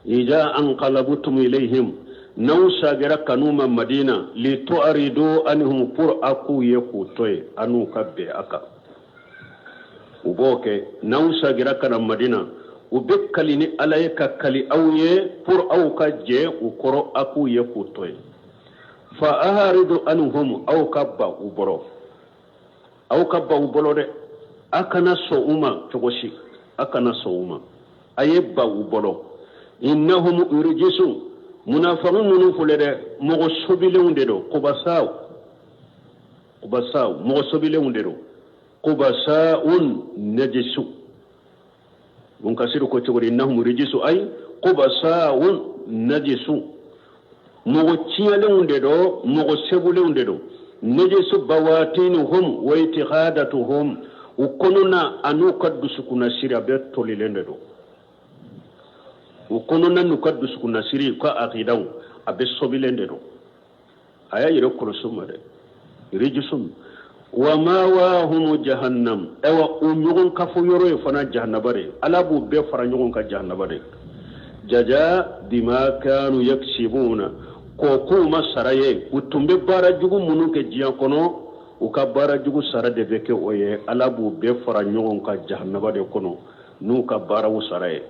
[SPEAKER 2] iza anqalabtum ilayhim n'aw sagira ka n'u ma Madina litu'ridu anhum pour a k'u ye k'u to yen a n'u ka bɛn a kan u b'o kɛ n'aw sagira ka na Madina u bɛ kali ni Ala ye ka kali aw ye pour aw ka jɛ u kɔrɔ a k'u ye k'u to yen fa a'ridu anhum aw ka ban u bɔrɔ aw ka ban u bolo dɛ a kana sɔn u ma cogo si a kana sɔn u ma a ye ban u bolo innahum rijisun munafiki ninnu filɛ dɛ mɔgɔ sobilenw de don kubasaw kubasaw mɔgɔ sobilenw de don kubasaun najisu Ibn Kasir ko cogo di innahum rijisu ay kubasaun najisu mɔgɔ tiɲɛlenw de don mɔgɔ sebulenw de don najisu bawatinuhum wa itiqadatuhum u kɔnɔna an'u ka dusukunnasiri a bɛɛ tolilen de don u kɔnɔna n'u ka dusukunnasiri u ka akidaw a bɛɛ sobilen de don a y'a yɛrɛ kɔlɔsi o ma dɛ rijisun wa mawahum jahannam ayiwa u ɲɔgɔn kafo yɔrɔ ye fana jahannaba de ala b'u bɛɛ fara ɲɔgɔn kan jahannaba de jaza bima kanu yaksibuna k'o k'u ma sara ye u tun bɛ baara jugu minnu kɛ diɲɛ kɔnɔ u ka baara jugu sara de bɛ kɛ o ye ala b'u bɛɛ fara ɲɔgɔn kan jahannaba de kɔnɔ n'u ka baaraw sara ye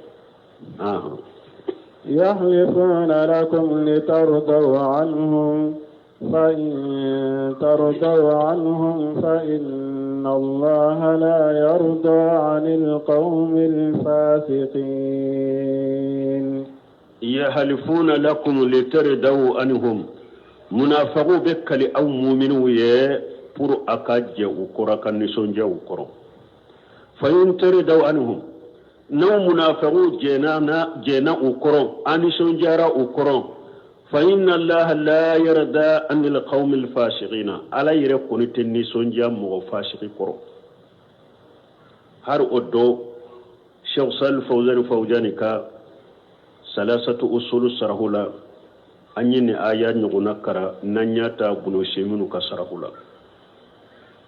[SPEAKER 1] يحلفون لكم لترضوا عنهم فإن ترضوا عنهم فإن الله لا يرضى عن القوم الفاسقين
[SPEAKER 2] يحلفون لكم لترضوا عنهم munafagiw bɛ kali aw muminiw ye pour a ka jɛ u kɔrɔ a ka nisɔndiya u kɔrɔ fa in tardaw anhum n'aw munafagiw jɛnna u kɔrɔ a nisɔndiyara u kɔrɔ fa inna allaha la yarda anil qawmil fasiqina ala yɛrɛ kɔni tɛ nisɔndiya mɔgɔ fasiki kɔrɔ hari o don sheikh salih fawzani fawzani ka salasatu usulu sarahu la an ye nin aya ɲɔgɔnna karan n'an y'a ta bunu useminu ka sarahu la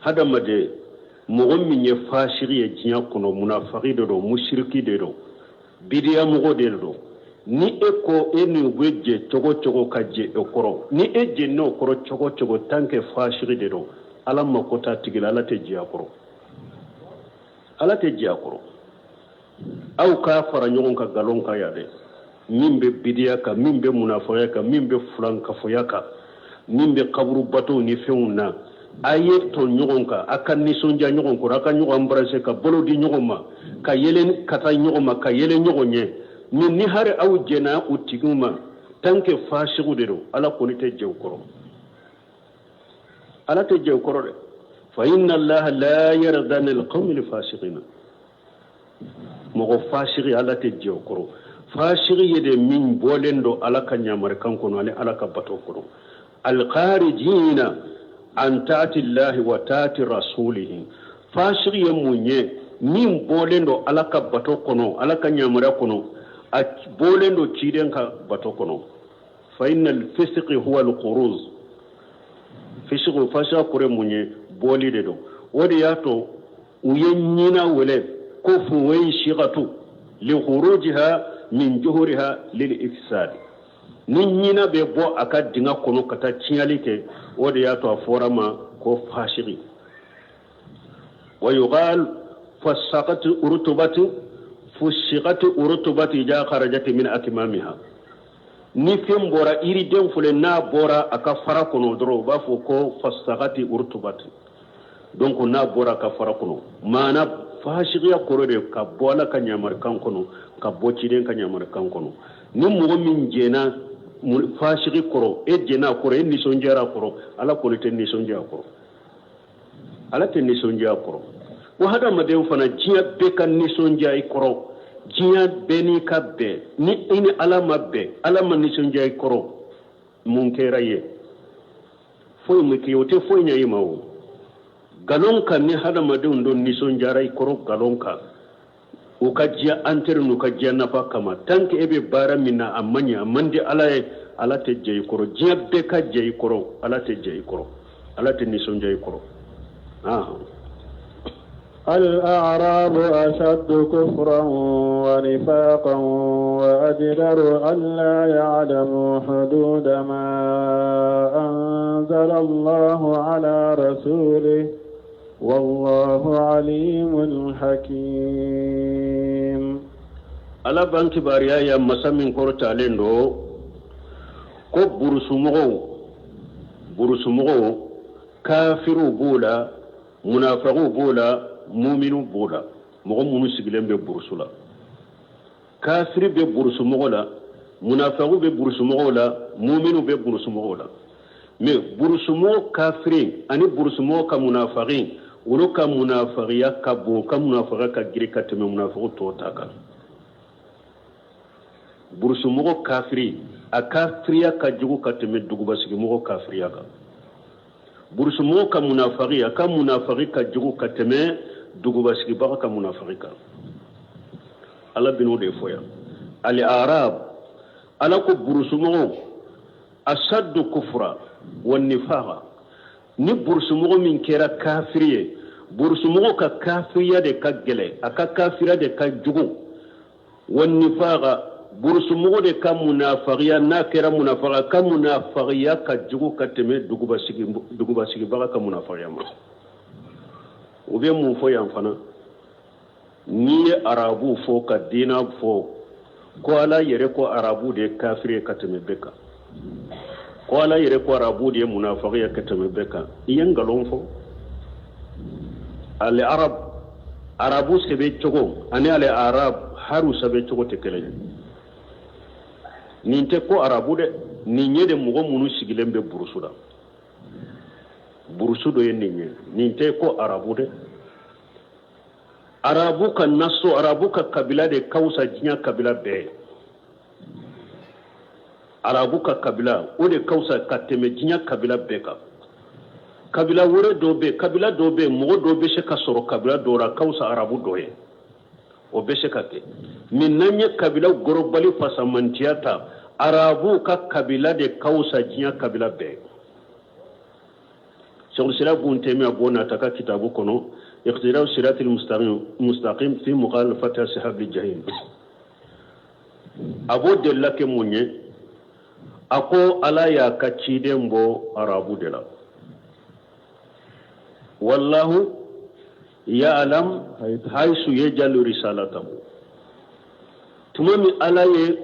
[SPEAKER 2] hadamaden mɔgɔ min ye fasigi ye diɲɛ kɔnɔ munafagi de don musiriki de don bidiya mɔgɔ de don ni e ko e ni u bɛ jɛ cogo cogo ka jɛ o kɔrɔ ni e jɛnna o kɔrɔ cogo cogo tant que fasigi de don ala mako t'a tigi la ala tɛ jɛ a kɔrɔ ala tɛ jɛ a kɔrɔ aw k'a fara ɲɔgɔn kan nkalon kan yan dɛ min bɛ bidiya kan min bɛ munafaya kan min bɛ fulankafoya kan min bɛ kaburu batow ni fɛnw na a ye tɔn ɲɔgɔn kan a ka nisɔndiya ɲɔgɔn kɔrɔ a ka ɲɔgɔn embrasser ka bolo di ɲɔgɔn ma ka yɛlɛ ka taa ɲɔgɔn ma ka yɛlɛ ɲɔgɔn ye mais ni hari aw jɛnna u tigiw ma tant que fasigiw de don ala kɔni tɛ jɛ u kɔrɔ ala tɛ jɛ u kɔrɔ dɛ fa inna allaha la yarda anil qawmil fasiqina mɔgɔ fasigi ala tɛ jɛ o kɔrɔ fasigi ye de min bɔlen don ala ka ɲamarikan kɔnɔ ani ala ka bato kɔnɔ alkharijina an taati llahi wa taati rasulihi fasigi ye mun ye min bɔlen don ala ka bato kɔnɔ ala ka ɲamariya kɔnɔ a bɔlen don ciden ka bato kɔnɔ fa inna alfisqi huwa alkhuruz fisiku fasiya kɔrɔ mun ye bɔli de don o de y'a to u ye ɲina wele ko fuwaysikatu li khurujiha min juhuriha lil ifsad ni ɲina bɛ bɔ a ka dinga kɔnɔ ka taa tiɲɛli kɛ o de y'a to a fɔra ma ko fasiki wa yuqal fasaqat urtubatu fusiqat urtubati ja kharajat min akmamiha ni fɛn bɔra yiriden filɛ n'a bɔra a ka fara kɔnɔ dɔrɔn u b'a fɔ ko fasakati urtubati donc n'a bɔra a ka fara kɔnɔ maana fasigiya kɔrɔ de ka bɔ ala ka ɲamarikan kɔnɔ ka bɔ ciden ka ɲamarikan kɔnɔ ni mɔgɔ min jɛnna fasigi kɔrɔ e jɛnna a kɔrɔ e nisɔndiyara a kɔrɔ ala kɔni tɛ nisɔndiya a kɔrɔ ala tɛ nisɔndiya a kɔrɔ wa hadamaden fana diɲɛ bɛɛ ka nisɔndiya i kɔrɔ diɲɛ bɛɛ n'i ka bɛn ni i ni ala ma bɛn ala ma nisɔndiya i kɔrɔ mun kɛra ye foyi ma kɛ o tɛ foyi ɲɛ i ma o nkalon kan ni hadamadenw dɔ nisɔndiyara i kɔrɔ nkalon kan u ka diya intérêt n'u ka diya nafa kama tant que e bɛ baara min na a man ɲi a man di ala ye ala tɛ jɛ i kɔrɔ diɲɛ bɛɛ ka jɛ i kɔrɔ ala tɛ jɛ i kɔrɔ ala tɛ nisɔndiya i kɔrɔ.
[SPEAKER 1] الأعراب أشد كفرا ونفاقا وأجدر ألا يعلموا حدود ما أنزل الله على رسوله والله عليم حكيم
[SPEAKER 2] Ala b'an kibaruya ya masa min kɔrɔtalen don ko burusumɔgɔw, burusumɔgɔw, kafiriw b'o la, munafagiw b'o la, muminu b'o la. Mɔgɔ minnu sigilen bɛ burusu la, kafiri bɛ burusumɔgɔ la, munafagiw bɛ burusumɔgɔw la, muminu bɛ burusumɔgɔw la. Mais burusumɔgɔ kafiri ani burusumɔgɔ ka munafagi, olu ka munafagiya ka bon, ka munafagiya ka girin ka tɛmɛ munafagiw tɔw ta kan. Burusumɔgɔ kafiri, a kafiriya ka jugu ka tɛmɛ dugubasigimɔgɔ kafiriya kan. Burusumɔgɔ ka munafagi, a ka munafagi ka jugu ka tɛmɛ dugubasigibaga ka munafagi kan. Ala bɛn'o de fɔ yan. Al arab, Ala ko burusumɔgɔw asaddu kufra wa nifaqa. Ni burusumɔgɔ min kɛra kafiri ye, burusumɔgɔ ka kafiriya de ka gɛlɛn, a ka kafiriya de ka jugu. Wa nifaqa, burusumɔgɔ de ka munafagiya, n'a kɛra munafaga, ka munafagiya ka jugu ka tɛmɛ dugubasigibaga ka munafagiya ma. U bɛ mun fɔ yan fana? N'i ye arabu fɔ ka diina fɔ ko Ala yɛrɛ ko arabu de ye kafiri ye ka tɛmɛ bɛɛ kan, ko Ala yɛrɛ ko arabu de ye munafagi ye ka tɛmɛ bɛɛ kan, i ye nkalon fɔ. Al arab, arabu sɛbɛn cogo ani al arab haru sɛbɛn cogo tɛ kelen ye. Nin tɛ ko arabu dɛ, nin ye de mɔgɔ minnu sigilen bɛ burusu la, burusu dɔ ye nin ye. Nin tɛ ko arabu dɛ. Arabu ka naso, arabu ka kabila de ka wusa diɲɛ kabila bɛɛ ye. Arabu ka kabila, o de ka wusa ka tɛmɛ diɲɛ kabila bɛɛ kan. Kabila wɛrɛ dɔw bɛ, kabila dɔw bɛ, mɔgɔ dɔw bɛ se ka sɔrɔ kabila dɔw la ka wusa arabu dɔ ye, o bɛ se ka kɛ. Mais n'an ye kabila gorobali fasamantiya ta, arabu ka kabila de ka wusa diɲɛ kabila bɛɛ. Sheikhul Islam Ibn Taymiyyah b'o nata ka kitabu kɔnɔ, Iqtida'u Siratil Mustaqim fi Mukhalafati Ashabil Jahim. A b'o delila kɛ mun ye? A ko Ala y'a ka ciden bɔ arabu de la. Wallahu ya'lam haythu yaj'alu risalatahu. Tuma min Ala ye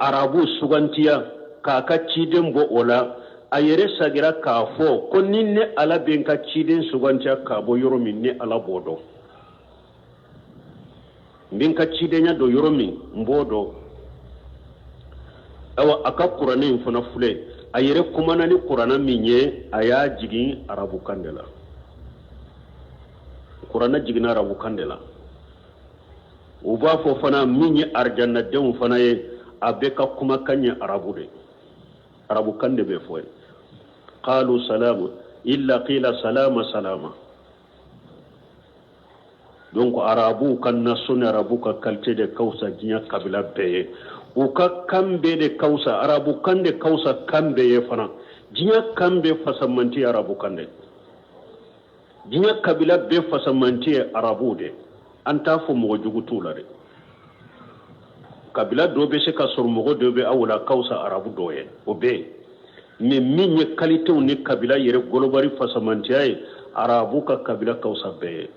[SPEAKER 2] arabu sugantiya k'a ka ciden bɔ o la, a yɛrɛ sagira k'a fɔ ko ni ne Ala bɛ n ka ciden sugantiya k'a bɔ yɔrɔ min, ne Ala b'o dɔn. N bɛ n ka cidenya don yɔrɔ min, n b'o dɔn. Awa, a ka kuranɛ in fana filɛ, a yɛrɛ kumana ni kuranɛ min ye, a y'a jigin arabukan de la. Kuranɛ jiginna arabukan de la. U b'a fɔ fana min ye arijanadenw fana ye, a bɛɛ ka kumakan ye arabu de, arabukan de bɛ fɔ ye. Qalu salama illa qila salama salama. Donc arabuw ka nation ni arabu ka qualité de ka wusa diɲɛ kabila bɛɛ ye. U ka kan bɛɛ de ka wusa, arabu kan de ka wusa kan bɛɛ ye fana. Diɲɛ kan bɛɛ fasamanti ye arabu kan de. Diɲɛ kabila bɛɛ fasamanti ye arabuw de. An t'a fɔ mɔgɔ jugu t'u la dɛ. Kabila dɔ bɛ se ka sɔrɔ mɔgɔ dɔ bɛ aw la ka wusa arabu dɔ ye, o bɛ yen. Mais min ye qualitéw ni kabila yɛrɛ golobari fasamantiya ye, arabu ka kabila ka wusa bɛɛ ye.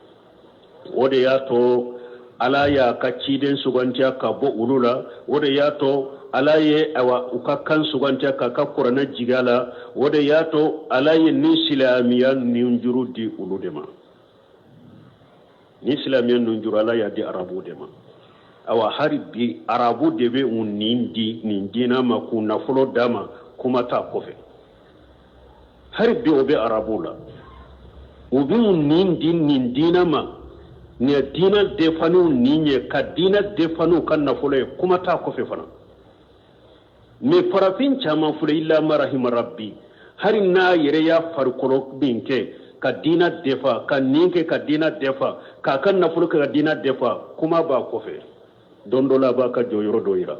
[SPEAKER 2] O de y'a to Ala y'a ka ciden sugantiya ka bɔ olu la. O de y'a to Ala ye awa u ka kan sugantiya k'a ka kuranɛ jigin a la. O de y'a to Ala ye ni silamɛya ninjuru di olu de ma. Ni silamɛya ninjuru, Ala y'a di arabu de ma. Awa, hali bi arabu de bɛ u nin di nin diinɛ ma, k'u nafolo d'a ma, kuma t'a kɔfɛ. Hali bi o bɛ arabu la, u bɛ u nin di nin diinɛ ma, nin ye diinɛ defaniw nin ye, ka diinɛ defaniw ka nafolo ye, kuma t'a kɔfɛ fana. Mais farafin caman filɛ, illa ma rahima rabbi, hali n'a yɛrɛ y'a farikolo min kɛ ka diinɛ defa, ka nin kɛ ka diinɛ defa, k'a ka nafolo kɛ ka diinɛ defa, kuma b'a kɔfɛ. Don dɔ la a b'a ka jɔyɔrɔ dɔ yira.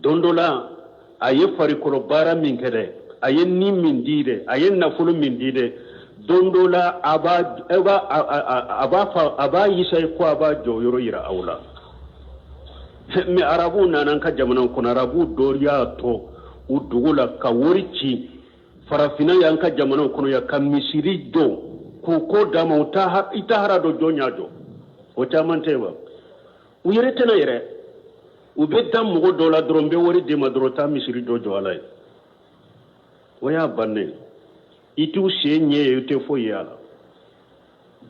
[SPEAKER 2] Don dɔ la a ye farikolo baara min kɛ dɛ, a ye ni min di dɛ, a ye nafolo min di dɛ, Don dɔ la a b'a a b'a fɔ a b'a yisa ko a b'a jɔyɔrɔ yira aw la. Mais arabuw nana an ka jamana kɔnɔ, arabuw dɔ y'a to u dugu la ka wari ci farafinna y'an ka jamana kɔnɔ yan ka misiri jɔ k'u ko d'a ma, i t'a hara dɔn jɔn y'a jɔ. O caman tɛ wa? U yɛrɛ tɛna yɛrɛ, u bɛ da mɔgɔ dɔ la dɔrɔn, n bɛ wari d'e ma dɔrɔn, taa misiri dɔ jɔ Ala ye. O y'a bannen, i t'u sen ɲɛ ye, i tɛ foyi ye a la.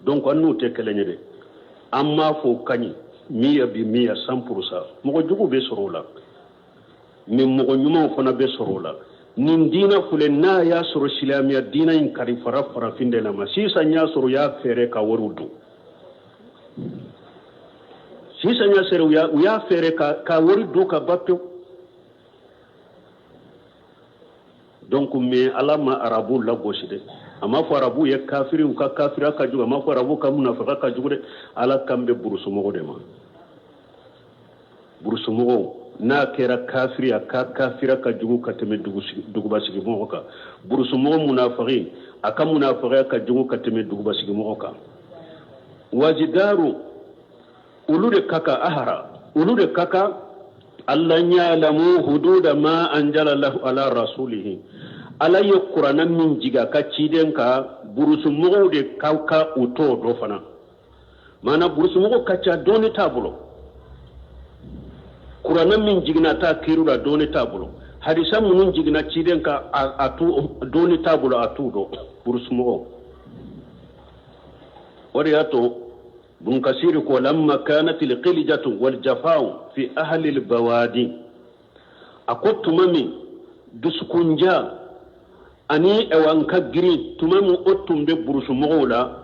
[SPEAKER 2] Donc an n'u tɛ kelen ye dɛ. An m'a fɔ o ka ɲi miya bi miya 100%. Mɔgɔ jugu bɛ sɔrɔ o la, mais mɔgɔ ɲumanw fana bɛ sɔrɔ o la. Nin diina filɛ, n'a y'a sɔrɔ silamɛya diina in kalifara farafin de la ma, sisan y'a sɔrɔ u y'a fɛɛrɛ ka wariw dun. Sisan y'a sɔrɔ u y'a fɛɛrɛ ka wari dun ka ban pewu. Donc mais Ala ma arabu lagosi dɛ. A m'a fɔ arabu ye kafiri, u ka kafiriya ka jugu. A m'a fɔ arabu ka munafaka ka jugu dɛ. Ala kan bɛ burusumɔgɔ de ma. Burusumɔgɔw n'a kɛra kafiri, a ka kafira ka jugu ka tɛmɛ dugubasigimɔgɔ kan. Burusumɔgɔ munafaki, a ka munafakiya ka jugu ka tɛmɛ dugubasigimɔgɔ kan. Wajidaru olu de ka kan ahara, olu de ka kan alla ya'lamu hududa ma anjala lahu ala rasulihi. Ala ye kuranɛ min jigin a ka ciden kan, burusumɔgɔw de ka kan u t'o dɔn fana. Maana burusumɔgɔw ka ca, dɔɔni t'a bolo. Kuranɛ min jiginna taa kiriw la, dɔɔni t'a bolo. Hadisa minnu jiginna ciden kan, a t'u dɔɔni t'a bolo, a t'u dɔn burusumɔgɔw. O de y'a to Ibn Kasir ko lamma kanat al-qiljatu wal jafa'u fi ahli al-bawadi, a ko tuma min dusukunja ani ɛwan ka girin, tuma min o tun bɛ burusumɔgɔw la,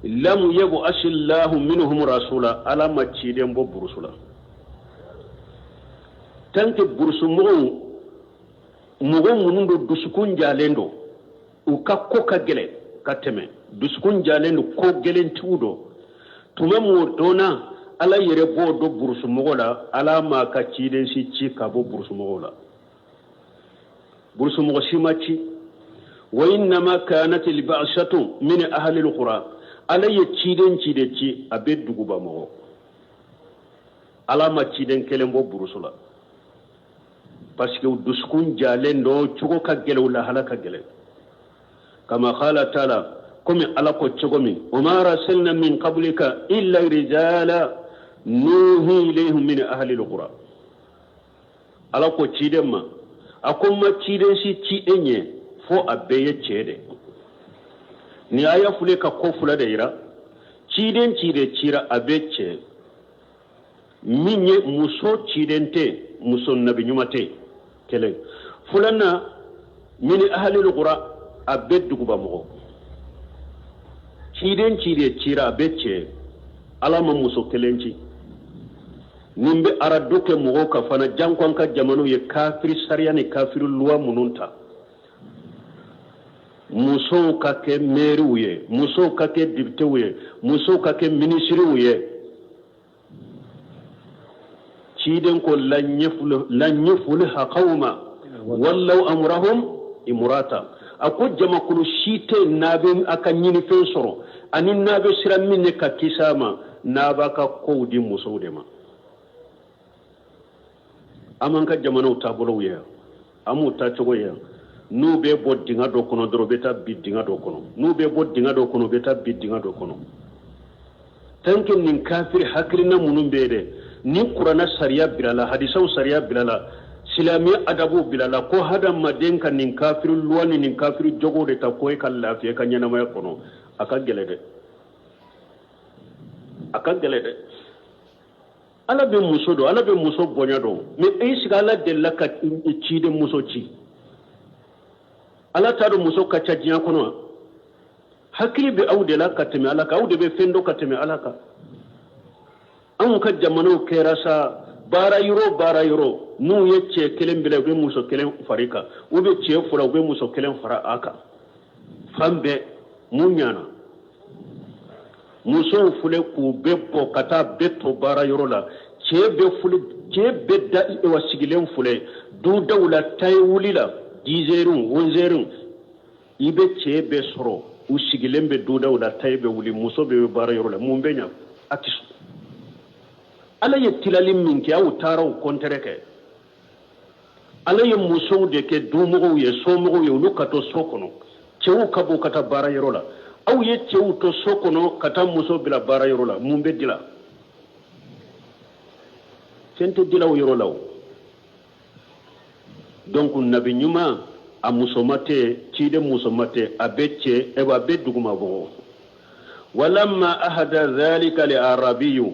[SPEAKER 2] lam yab'as Allahu minhum rasula, Ala ma ciden bɔ burusu la. Tant que burusumɔgɔw, mɔgɔ minnu don dusukun jalen don, u ka ko ka gɛlɛn ka tɛmɛ, dusukun jalen don, ko gɛlɛntigiw don, tuma min o donna, Ala yɛrɛ b'o dɔn burusumɔgɔ la. Ala m'a ka ciden si ci ka bɔ burusumɔgɔw la, burusumɔgɔ si ma ci. Wa innama kanat al-ba'satu min ahli al-qura, Ala ye ciden ci de ci a bɛ duguba mɔgɔ. Ala ma ciden kelen bɔ burusu la, parce que u dusukun jalen don, cogo ka gɛlɛn, u lahala ka gɛlɛn. Kama qala taala, komi Ala ko cogo min, wa ma arsalna min qablika illa rijala nuhi ilayhim min ahli al-qura. Ala ko ciden ma, a ko n ma ciden si ci e ɲɛ fo a bɛɛ ye cɛ de. Nin aya filɛ ka ko fila de yira. Ciden ci de cira, a bɛ cɛ min ye, muso ciden tɛ, muso nabi ɲuman tɛ. Kelen filanan, min ahli al-qura, a bɛ duguba mɔgɔ. Ciden ci de cira, a bɛ cɛ. Ala ma muso kelen ci. Nin bɛ aradu kɛ mɔgɔw ka fana, janko an ka jamanaw ye kafiri sariya ni kafiri luwa minnu ta. Musow ka kɛ mɛriw ye, musow ka kɛ depitew ye, musow ka kɛ minisiriw ye. Ciden ko lan yufliha qawma wallaw amrahum imurata. A ko jamakulu si tɛ n'a bɛ a ka ɲinifɛn sɔrɔ ani n'a bɛ siran min ye ka kisi a ma, n'a b'a ka kow di musow de ma. An m'an ka jamanaw taabolow ye yan, an m'u taacogo ye yan. N'u bɛ bɔ dingɛ dɔ kɔnɔ dɔrɔn, u bɛ taa bin dingɛ dɔ kɔnɔ. N'u bɛ bɔ dingɛ dɔ kɔnɔ, u bɛ taa bin dingɛ dɔ kɔnɔ. Tant que nin kafiri hakilina minnu bɛ yen dɛ, ni kuranɛ sariya bilala, hadisaw sariya bilala, silamɛya adabuw bilala, ko hadamaden ka nin kafiri luwa ni nin kafiri jogo de ta ko e ka lafiya ka ɲɛnamaya kɔnɔ, a ka gɛlɛn dɛ, a ka gɛlɛn dɛ. Ala bɛ muso dɔn, Ala bɛ muso bonya dɔn, mais e sigi Ala delila ka ciden muso ci? Ala t'a dɔn muso ka ca diɲɛ kɔnɔ wa? Hakili bɛ aw de la ka tɛmɛ Ala kan, aw de bɛ fɛn dɔn ka tɛmɛ Ala kan. Anw ka jamanaw kɛra sa, baara yɔrɔ baara yɔrɔ, n'u ye cɛ kelen bila, u bɛ muso kelen fara i kan, u bɛ cɛ fila, u bɛ muso kelen fara a kan. Fan bɛɛ mun ɲana? Musow filɛ k'u bɛɛ bɔ ka taa bɛɛ to baara yɔrɔ la. Cɛ bɛ filɛ, cɛ bɛɛ da wa sigilen filɛ dudaw la, tayi wuli la 10 heures, 11 heures, i bɛ cɛ bɛɛ sɔrɔ. U sigilen bɛ dudaw la, tayi bɛ wuli, muso bɛ baara yɔrɔ la, mun bɛ ɲa? A tɛ sɔn. Ala ye tilali min kɛ, aw taara o kɔntɛrɛ kɛ. Ala ye musow de kɛ dumɔgɔw ye, somɔgɔw ye, olu ka to so kɔnɔ, cɛw ka bɔ ka taa baara yɔrɔ la. Aw ye cɛw to so kɔnɔ ka taa muso bila baara yɔrɔ la, mun bɛ dila? Fɛn tɛ dila o yɔrɔ la o. Donc nabi ɲuman a musoma tɛ, ciden musoma tɛ, a bɛ cɛ, a bɛ duguma bɔ. Walamma ahada dhalika li arabiyu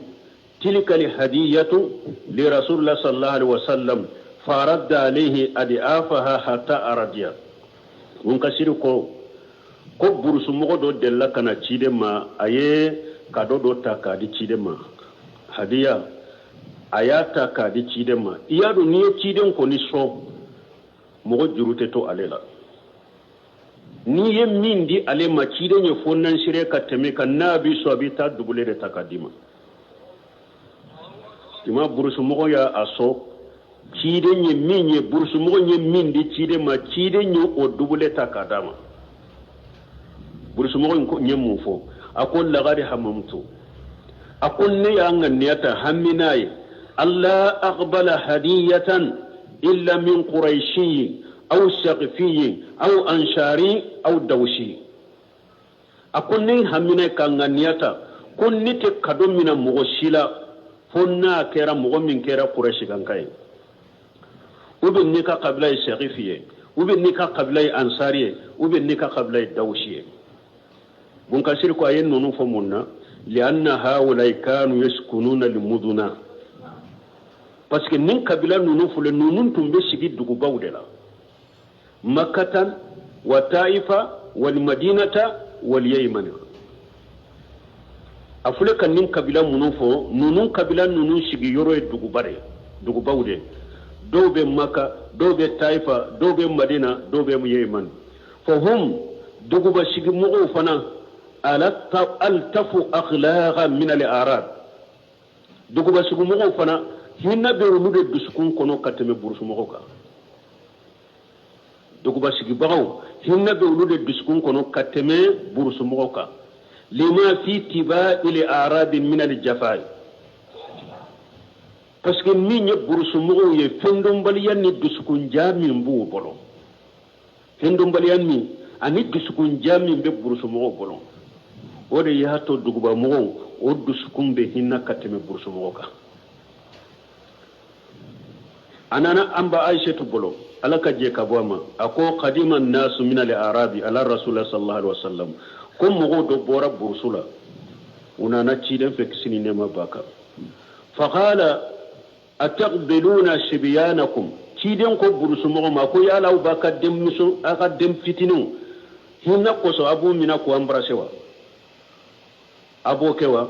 [SPEAKER 2] tilka li hadiyatu li rasulillah sallallahu alaihi wasallam faradda alayhi adiafaha hatta aradiya. Munkasiri ko ko burusumɔgɔ dɔ delila ka na ciden ma, a ye kado dɔ ta k'a di ciden ma, hadiya a y'a ta k'a di ciden ma. I y'a dɔn, n'i ye ciden kɔni sɔn, mɔgɔ juru tɛ to ale la. N'i ye min di ale ma, ciden ye fo nansire ka tɛmɛ kan, n'a b'i sɔn, a b'i ta dubule de ta k'a d'i ma. I ma burusumɔgɔ y'a a sɔn, ciden ye min ye, burusumɔgɔ ye min di ciden ma, ciden ye o dubule ta k'a d'a ma. Burusumɔgɔ in ye mun fɔ? A ko lagadi hamamtu, a ko ne y'a ŋaniya ta, hami n'a ye, alla aqbala hadiyatan illa min quraishiyin aw saqifiyin aw ansari aw dawsi. A ko ne hamina ka ŋaniya ta ko ne tɛ kado mina mɔgɔ si la fo n'a kɛra mɔgɔ min kɛra kurɛsikanka ye, ou bien n'i ka kabila ye saqifi ye, ou bien n'i ka kabila ye ansari ye, ou bien n'i ka kabila ye dawsi ye. Bunkasiri ko a ye ninnu fɔ mun na? Lianna haulai kanu yaskununa limuduna, parce que nin kabila ninnu filɛ, ninnu tun bɛ sigi dugubaw de la, makatan wa taifa wal madinata wal yaymana. A filɛ ka nin kabila minnu fɔ, ninnu kabila ninnu sigiyɔrɔ ye duguba de ye, dugubaw de ye. Dɔw bɛ maka, dɔw bɛ taifa, dɔw bɛ madina, dɔw bɛ yemen. Fahum duguba sigimɔgɔw fana altafu akhlaqa min al arab, duguba sigimɔgɔw fana hinɛ bɛ olu de dusukun kɔnɔ ka tɛmɛ burusumɔgɔw kan. Duguba sigibagaw hinɛ bɛ olu de dusukun kɔnɔ ka tɛmɛ burusumɔgɔw kan. Lima fi tibai arabi min al jafai, parce que min ye burusumɔgɔw ye, fɛndɔnbaliya ni dusukunja min b'u bolo, fɛndɔnbaliya min ani dusukunja min bɛ burusumɔgɔw bolo, o de y'a to dugubamɔgɔw o dusukun bɛ hinɛ ka tɛmɛ burusumɔgɔw kan. A nana an ba Aïchatu bolo, Ala ka jɛ ka bɔ a ma, a ko qadima nasu min al arabi ala rasulillah sallallahu alaihi wasallam, ko mɔgɔw dɔ bɔra burusu la, u nana ciden fɛ kisi ni nɛɛma b'a kan. Faqala ataqbiluna shibyanakum, ciden ko burusumɔgɔ ma ko yala aw b'a ka denmuso, aw ka den fitininw hinɛ kosɔn a b'u minɛ k'u embrasser wa? A b'o kɛ wa?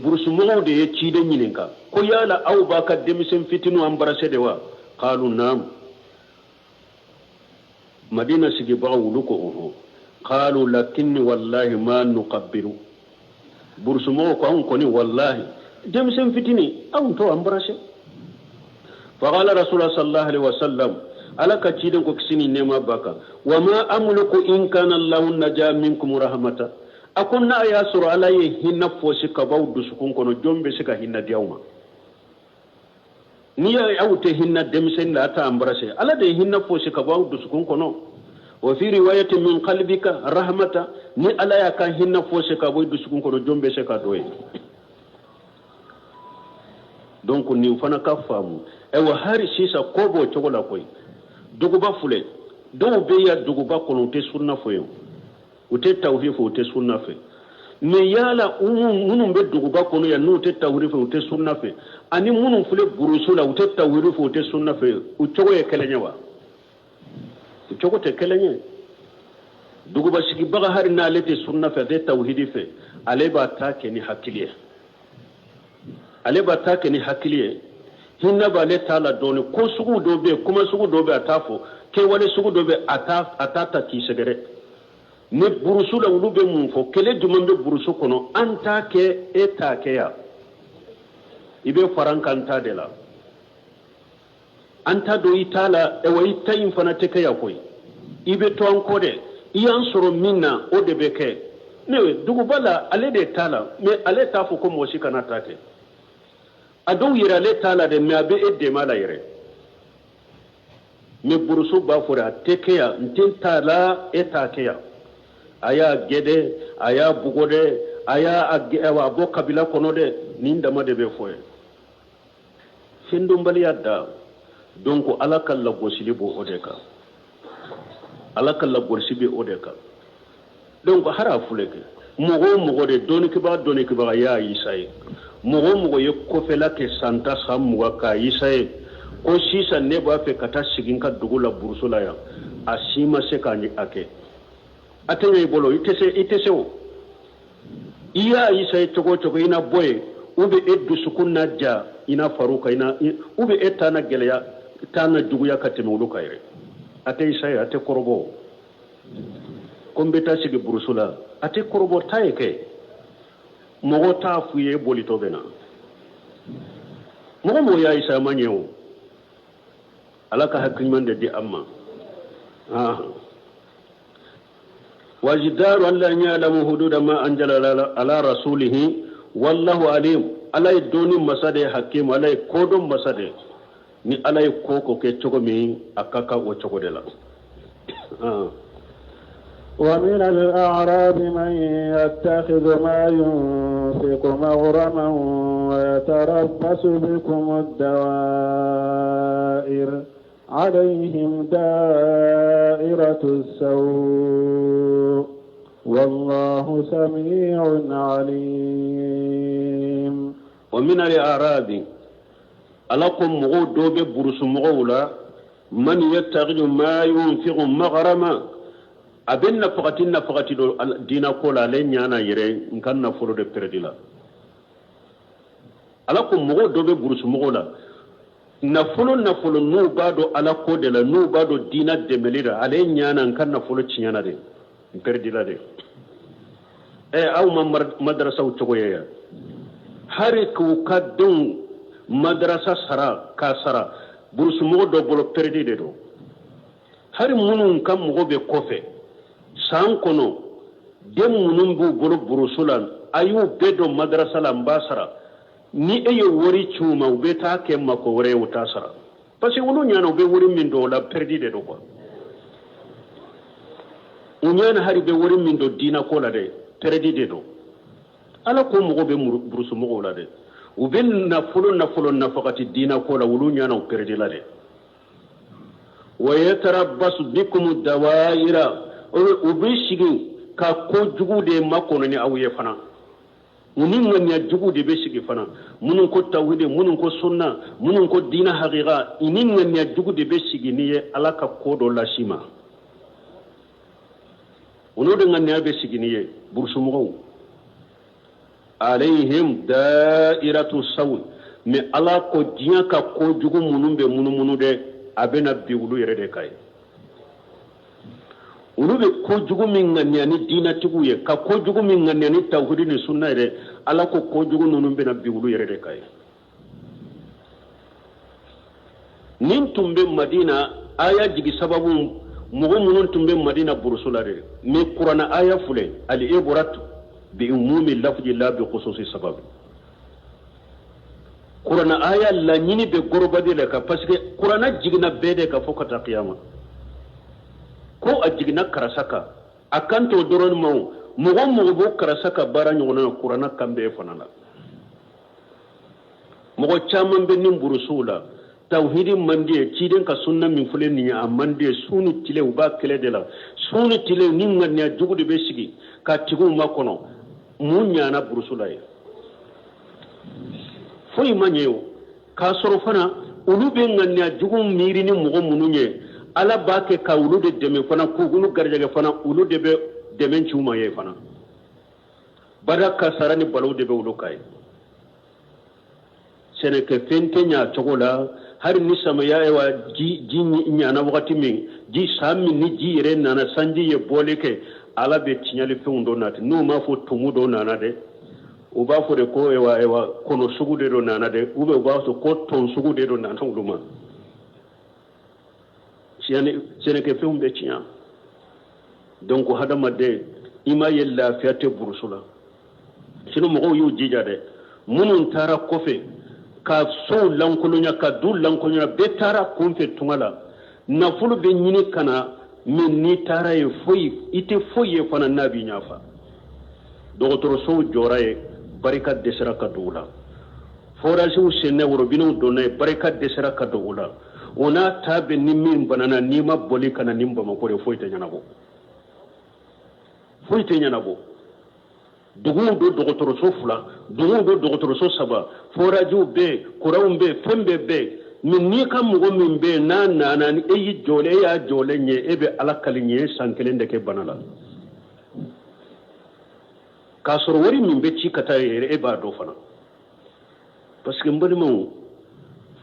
[SPEAKER 2] Burusumɔgɔw de ye ciden ɲininka ko yala aw b'a ka denmisɛn fitininw embrasser de wa? Qalu naam. Madina sigibagaw olu ko ɔhɔn. Qalu lakinni wallahi ma nuqabbilu, burusumɔgɔw ko anw kɔni wallahi denmisɛn fitinin anw t'o embrasser. Faqala rasulullah sallallahu alaihi wasallam, Ala ka ciden ko kisi ni nɛɛma b'a kan, wa ma amliku in kana allahu naja minkum rahmata, a ko n'a y'a sɔrɔ Ala ye hinɛ fɔsi ka b'aw dusukun kɔnɔ, jɔn bɛ se ka hinɛ di aw ma? N'i y'a ye aw tɛ hinɛ denmisɛnnin la, a t'a embrasser, Ala de ye hinɛ fɔsi ka bɔ aw dusukun kɔnɔ. Wa fi riwayati min qalbika rahmata, ni Ala y'a ka hinɛ fɔsi ka bɔ i dusukun kɔnɔ, jɔn bɛ se ka dɔ ye? Donc nin fana ka faamu. Ayiwa, hali sisan ko b'o cogo la koyi. Duguba filɛ, dɔw bɛ yan duguba kɔnɔ, u tɛ sunna fɔ yen, u tɛ tawhid fɛ, u tɛ sunna fɛ. Mais yala minnu bɛ duguba kɔnɔ yan, n'u tɛ tawhid fɛ, u tɛ sunna fɛ, ani minnu filɛ burusu la, u tɛ tawhid fɛ, u tɛ sunna fɛ, u cogo ye kelen ye wa? U cogo tɛ kelen ye. Duguba sigibaga, hali n'ale tɛ sunna fɛ, a tɛ tawhidi fɛ, ale b'a ta kɛ ni hakili ye, ale b'a ta kɛ ni hakili ye, hinɛ b'ale ta la dɔɔni. Ko sugu dɔ bɛ yen, kuma sugu dɔ bɛ yen, a t'a fɔ, kɛwale sugu dɔ bɛ yen, a t'a ta k'i sɛgɛrɛ. Ni burusu la, olu bɛ mun fɔ? Kɛlɛ jumɛn bɛ burusu kɔnɔ? An t'a kɛ, e t'a kɛ yan, i bɛ fara an kan ta de la, an t'a dɔn i t'a la. Ayiwa, i ta in fana tɛ kɛ yan koyi, i bɛ to an kɔ dɛ. I y'an sɔrɔ min na, o de bɛ kɛ. Ne duguba la, ale de t'a la, mais ale t'a fɔ ko mɔgɔ si kana ta kɛ. A dɔw yɛrɛ, ale t'a la dɛ, mais a bɛ e dɛmɛ a la yɛrɛ. Mais burusu b'a fɔ de, a tɛ kɛ yan, n tɛ t'a la, e t'a kɛ yan. A y'a gɛn dɛ, a y'a bugɔ dɛ, a y'a a bɔ kabila kɔnɔ dɛ, nin dama de bɛ fɔ ye. Fɛndɔnbaliya da. Donc Ala ka lagosili b'o o de kan, Ala ka lagosi bɛ o de kan. Donc hari a filɛ kɛ, mɔgɔ o mɔgɔ de dɔnnikɛbaga, dɔnnikɛbaga y'a isa ye, mɔgɔ o mɔgɔ ye kɔfɛla kɛ san 10, san 20 k'a isa ye ko sisan ne b'a fɛ ka taa sigi n ka dugu la, buruso la yan, a si ma se k'a kɛ. A tɛ ɲɛ i bolo, i tɛ se, i tɛ se. O i y'a isa ye cogo o cogo, i na bɔ yen, ou bien e dusukun na ja, i na far'u kan, i na, ou bien e ta na gɛlɛya, ta na juguya ka tɛmɛ olu kan yɛrɛ. A tɛ isa ye, a tɛ kɔrɔbɔ ko n bɛ taa sigi buruso la, a tɛ kɔrɔbɔ. Ta ye kɛ, mɔgɔ t'a f'u ye, bolitɔ bɛ na. Mɔgɔ mɔgɔ y'a isa, a ma ɲɛ o. Ala ka hakili ɲuman de di an ma. Wajidaru an la ya'lamu hududa ma anzala ala rasulihi wallahu alim. Ala ye dɔnni masa de ye, hakim, Ala ye kodɔn masa de ye. Ni Ala ye ko ko kɛ cogo min, a ka kan o cogo de la.
[SPEAKER 1] ومن الأعراب من يتخذ ما ينفق مغرما ويتربص بكم الدوائر، عليهم دائرة السوء، والله سميع عليم.
[SPEAKER 2] ومن الأعراب، Ala ko mɔgɔw dɔw bɛ burusu mɔgɔw la، من يتخذ ما ينفق مغرما، a bɛ nafagati nafagati dɔ diina ko la, ale ɲana yɛrɛ n ka nafolo de pɛrɛdi la. Ala ko mɔgɔw dɔ bɛ burusu mɔgɔw la, nafolo nafolo n'u b'a dɔn Ala ko de la, n'u b'a dɔn diina dɛmɛli la, ale ɲana n ka nafolo tiɲɛna de, n pɛrɛdi la de. Ɛ, aw ma madarasaw cogo ye yan, hari k'u ka denw madarasa sara k'a sara, burusumɔgɔ dɔ bolo pɛrɛdi de don. Hari minnu ka mɔgɔ bɛ kɔfɛ, san kɔnɔ den minnu b'u bolo burusu la, a y'u bɛɛ don madarasa la, n b'a sara. Ni e ye wari ci u ma, u bɛ taa kɛ mako wɛrɛ ye, u t'a sara, parce que olu ɲana u bɛ wari min don o la, pɛrɛdi de don quoi. U ɲana hari bɛ wari min don diina ko la dɛ, pɛrɛdi de don. Ala ko mɔgɔ bɛ burusu mɔgɔw la dɛ, u bɛ nafolo nafolo nafagati diina ko la, olu ɲana u pɛrɛdi la dɛ. ويتربص بكم الدوائر، u bɛ sigi ka ko jugu de makɔnɔ ni aw ye fana. U ni ŋaniya jugu de bɛ sigi fana. Minnu ko tawhidi, minnu ko sunna, minnu ko diina hakika, i ni ŋaniya jugu de bɛ sigi n'i ye Ala ka ko dɔ lasi ma. U n'o de ŋaniya bɛ sigi n'i ye, burusumɔgɔw. عليهم دائرة السوء. Mais Ala ko diɲɛ ka ko jugu minnu bɛ munumunu dɛ, a bɛna bi olu yɛrɛ de ka ye. Olu bɛ kojugu min ŋaniya ni diinɛtigiw ye, ka kojugu min ŋaniya ni tawhidi ni sunna yɛrɛ, Ala ko kojugu ninnu bɛna bi olu yɛrɛ de ka ye. Nin tun bɛ Madina aya jigi sababu, mɔgɔ minnu tun bɛ Madina burusu la dɛ. Mais Kuranna aya filɛ، العبرة بعموم اللفظ لا بخصوص السبب. Kuranna aya laɲini bɛ gorobadi le kan, parce que Kuranna jiginna bɛɛ de kan fo ka taa kiyama. Ko a jiginna karasa kan, a kan t'o dɔrɔn ma o. Mɔgɔ mɔgɔ b'o karasa ka baara ɲɔgɔnna na, Kuranna kan bɛɛ fana la. Mɔgɔ caman bɛ nin burusuw la, tawhidi man di ye, ciden ka sunna min filɛ nin ye, a man di ye. Su ni tile u b'a kɛlɛ de la, su ni tile ni ŋaniya jugu de bɛ sigi ka tigiw makɔnɔ. Mun ɲana burusu la ye? Foyi ma ɲɛ o. K'a sɔrɔ fana olu bɛ ŋaniya jugu miiri ni mɔgɔ minnu ye, Ala b'a kɛ ka olu de dɛmɛ fana, k'olu garijɛgɛ fana, olu de bɛ dɛmɛ ci u ma ye fana. Bada kasara ni balaw de bɛ olu kan ye. Sɛnɛkɛfɛn tɛ ɲa cogo la. Hali ni samiya wa ji ji ɲana wagati min, ji san min ni ji yɛrɛ nana, sanji ye bɔli kɛ, Ala bɛ tiɲɛlifɛnw dɔ nati. N'u m'a fɔ tumu dɔ nana dɛ, u b'a fɔ de ko ewa ewa kɔnɔ sugu de dɔ nana dɛ, ou bien u b'a fɔ ko tɔn sugu de dɔ nana olu ma. Sɛnɛkɛfɛnw bɛ tiɲɛ. Donc hadamaden, i m'a ye lafiya tɛ burusu la. Sinon mɔgɔw y'u jija dɛ, minnu taara kɔfɛ ka sow lankolonya, ka du lankolonya, bɛɛ taara kunfɛ tunga la. Nafolo bɛ ɲini ka na, mais n'i taara ye foyi i tɛ foyi ye fana n'a b'i ɲafa. Dɔgɔtɔrɔsow jɔra ye, barika dɛsɛra ka don u la. Foraziw sennɛ, worobinɛw donna ye, barika dɛsɛra ka don u la. O n'a ta bɛ, ni min banana, n'i ma boli ka na ni Bamakɔ de, foyi tɛ ɲɛnabɔ, foyi tɛ ɲɛnabɔ. Duguw do dɔgɔtɔrɔso fila, duguw do dɔgɔtɔrɔso saba, forajiw bɛ yen, kuranw bɛ yen, fɛn bɛɛ bɛ yen. Mais n'i ka mɔgɔ min bɛ yen n'a nana ni e y'i jɔlen, e y'a jɔlen ye, e bɛ ala kali ɲɛ san kelen de kɛ bana la, k'a sɔrɔ wari min bɛ ci ka taa yɛrɛ, e b'a dɔn fana. Parce que n balimaw,